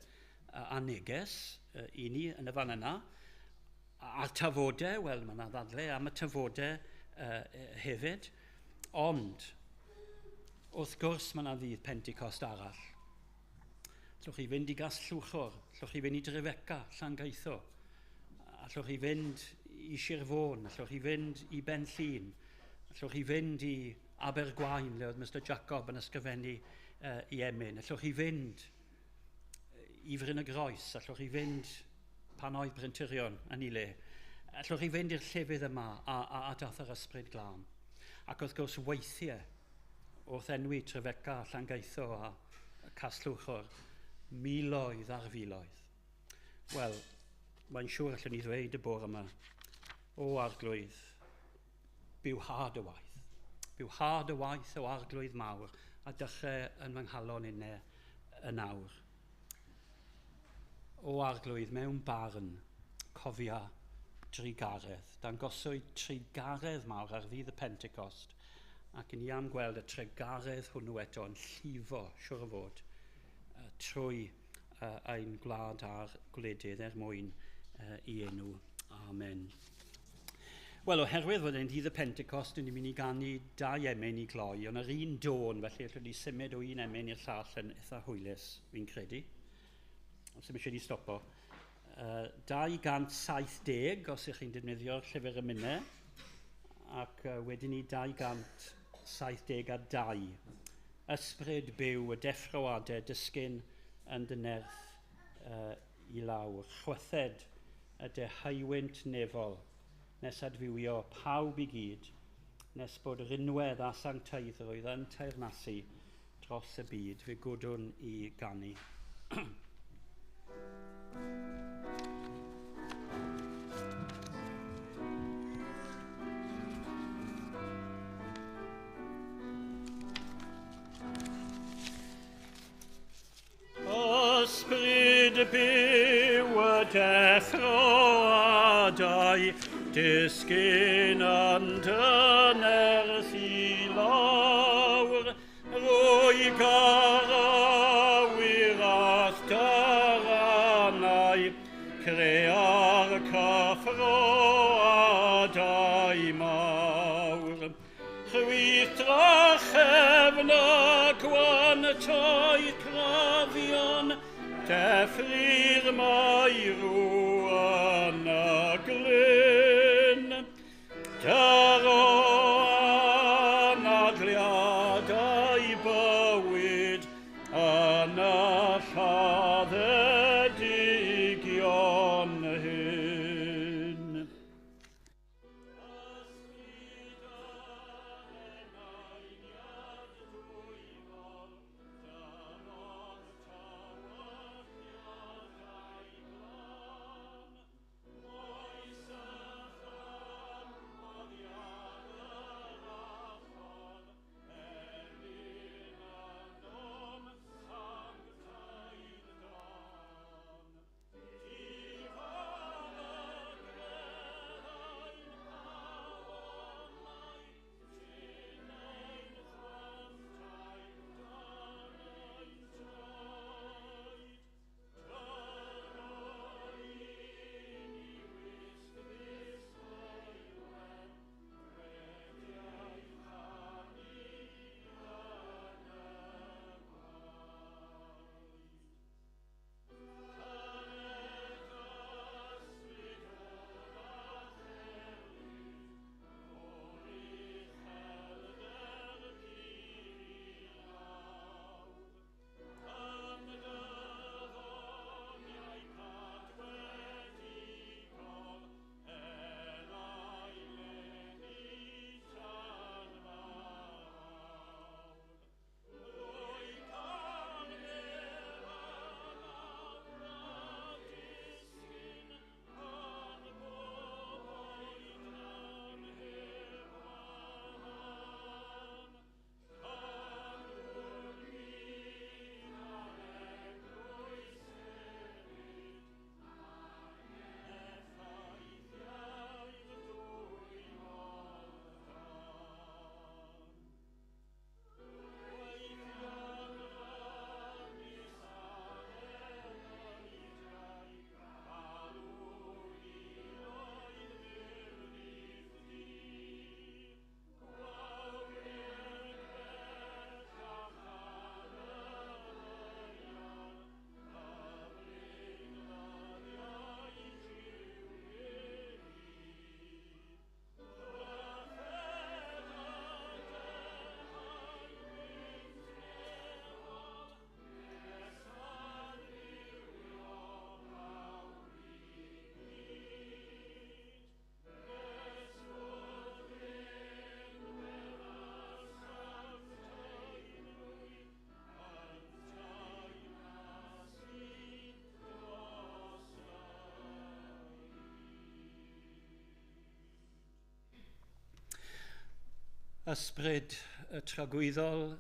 a neges i ni yn y fan yna. A'r tafodau, wel, mae yna ddadle am y tafodau hefyd, ond wrth gwrs mae yna ddydd Pentecost arall. Allwch chi fynd i Gasllwchor, allwch chi fynd i Drefeca, Llangeitho, allwch chi fynd i Sir Fôn, allwch chi fynd i Ben Llŷn, allwch chi fynd i Abergwaun, le oedd Mr Jacob yn ysgrifennu i emyn, allwch chi fynd i Fryn y Groes, allwch chi fynd pan oedd Bryntirion yn ei le, allwch chi fynd i'r llefydd yma a dath yr Ysbryd Glân. Ac wrth gwrs weithiau, wrth enwi Trefeca, Llangeitho a Casllwchor, miloedd ar filoedd. Wel, mae'n siŵr allwn ni ddweud y bore yma, o Arglwydd, bywhad y waith. Bywhad y waith o Arglwydd mawr a dechrau yn fy nghalon inne yn awr. O Arglwydd, mewn barn, cofia trugaredd. Dangoswyd trugaredd mawr ar ddydd y Pentecost, ac i ni am gweld y trugaredd hwnnw eto yn llifo, siwr o fod, trwy ein gwlad a'r gwledydd er mwyn i enw. Amen. Wel, oherwydd fod e'n dydd y Pentecost, ni'n mynd i ganu dau emyn i gloi, ond yr un dôn, felly allwn ni symud o un emyn i'r llall yn eitha hwylus, fi'n credu. Os ddim eisiau ni stopo. 270, os ych chi'n defnyddio'r llyfr emynau, ac wedyn ni 272. Ysbryd byw y deffroadau dysgyn yn dy nerth i lawr. Chwythed y deheuwynt nefol, nes adfywio pawb i gyd, nes bod rinwedd a sancteiddrwydd yn teyrnasu dros y byd. Fe gwdwn i ganu. Ysbryd byw y deffroadau, disgyn yn dy nerth i lawr, rwy garawyr a'th daranau, crea'r cyffroadau mawr. Chwith drachefn y gwantoedd crafion, deffry'r meirw yn y glyn. Dyro anadliadau bywyd yn y lladdedigion hyn. Ysbryd y tragwyddol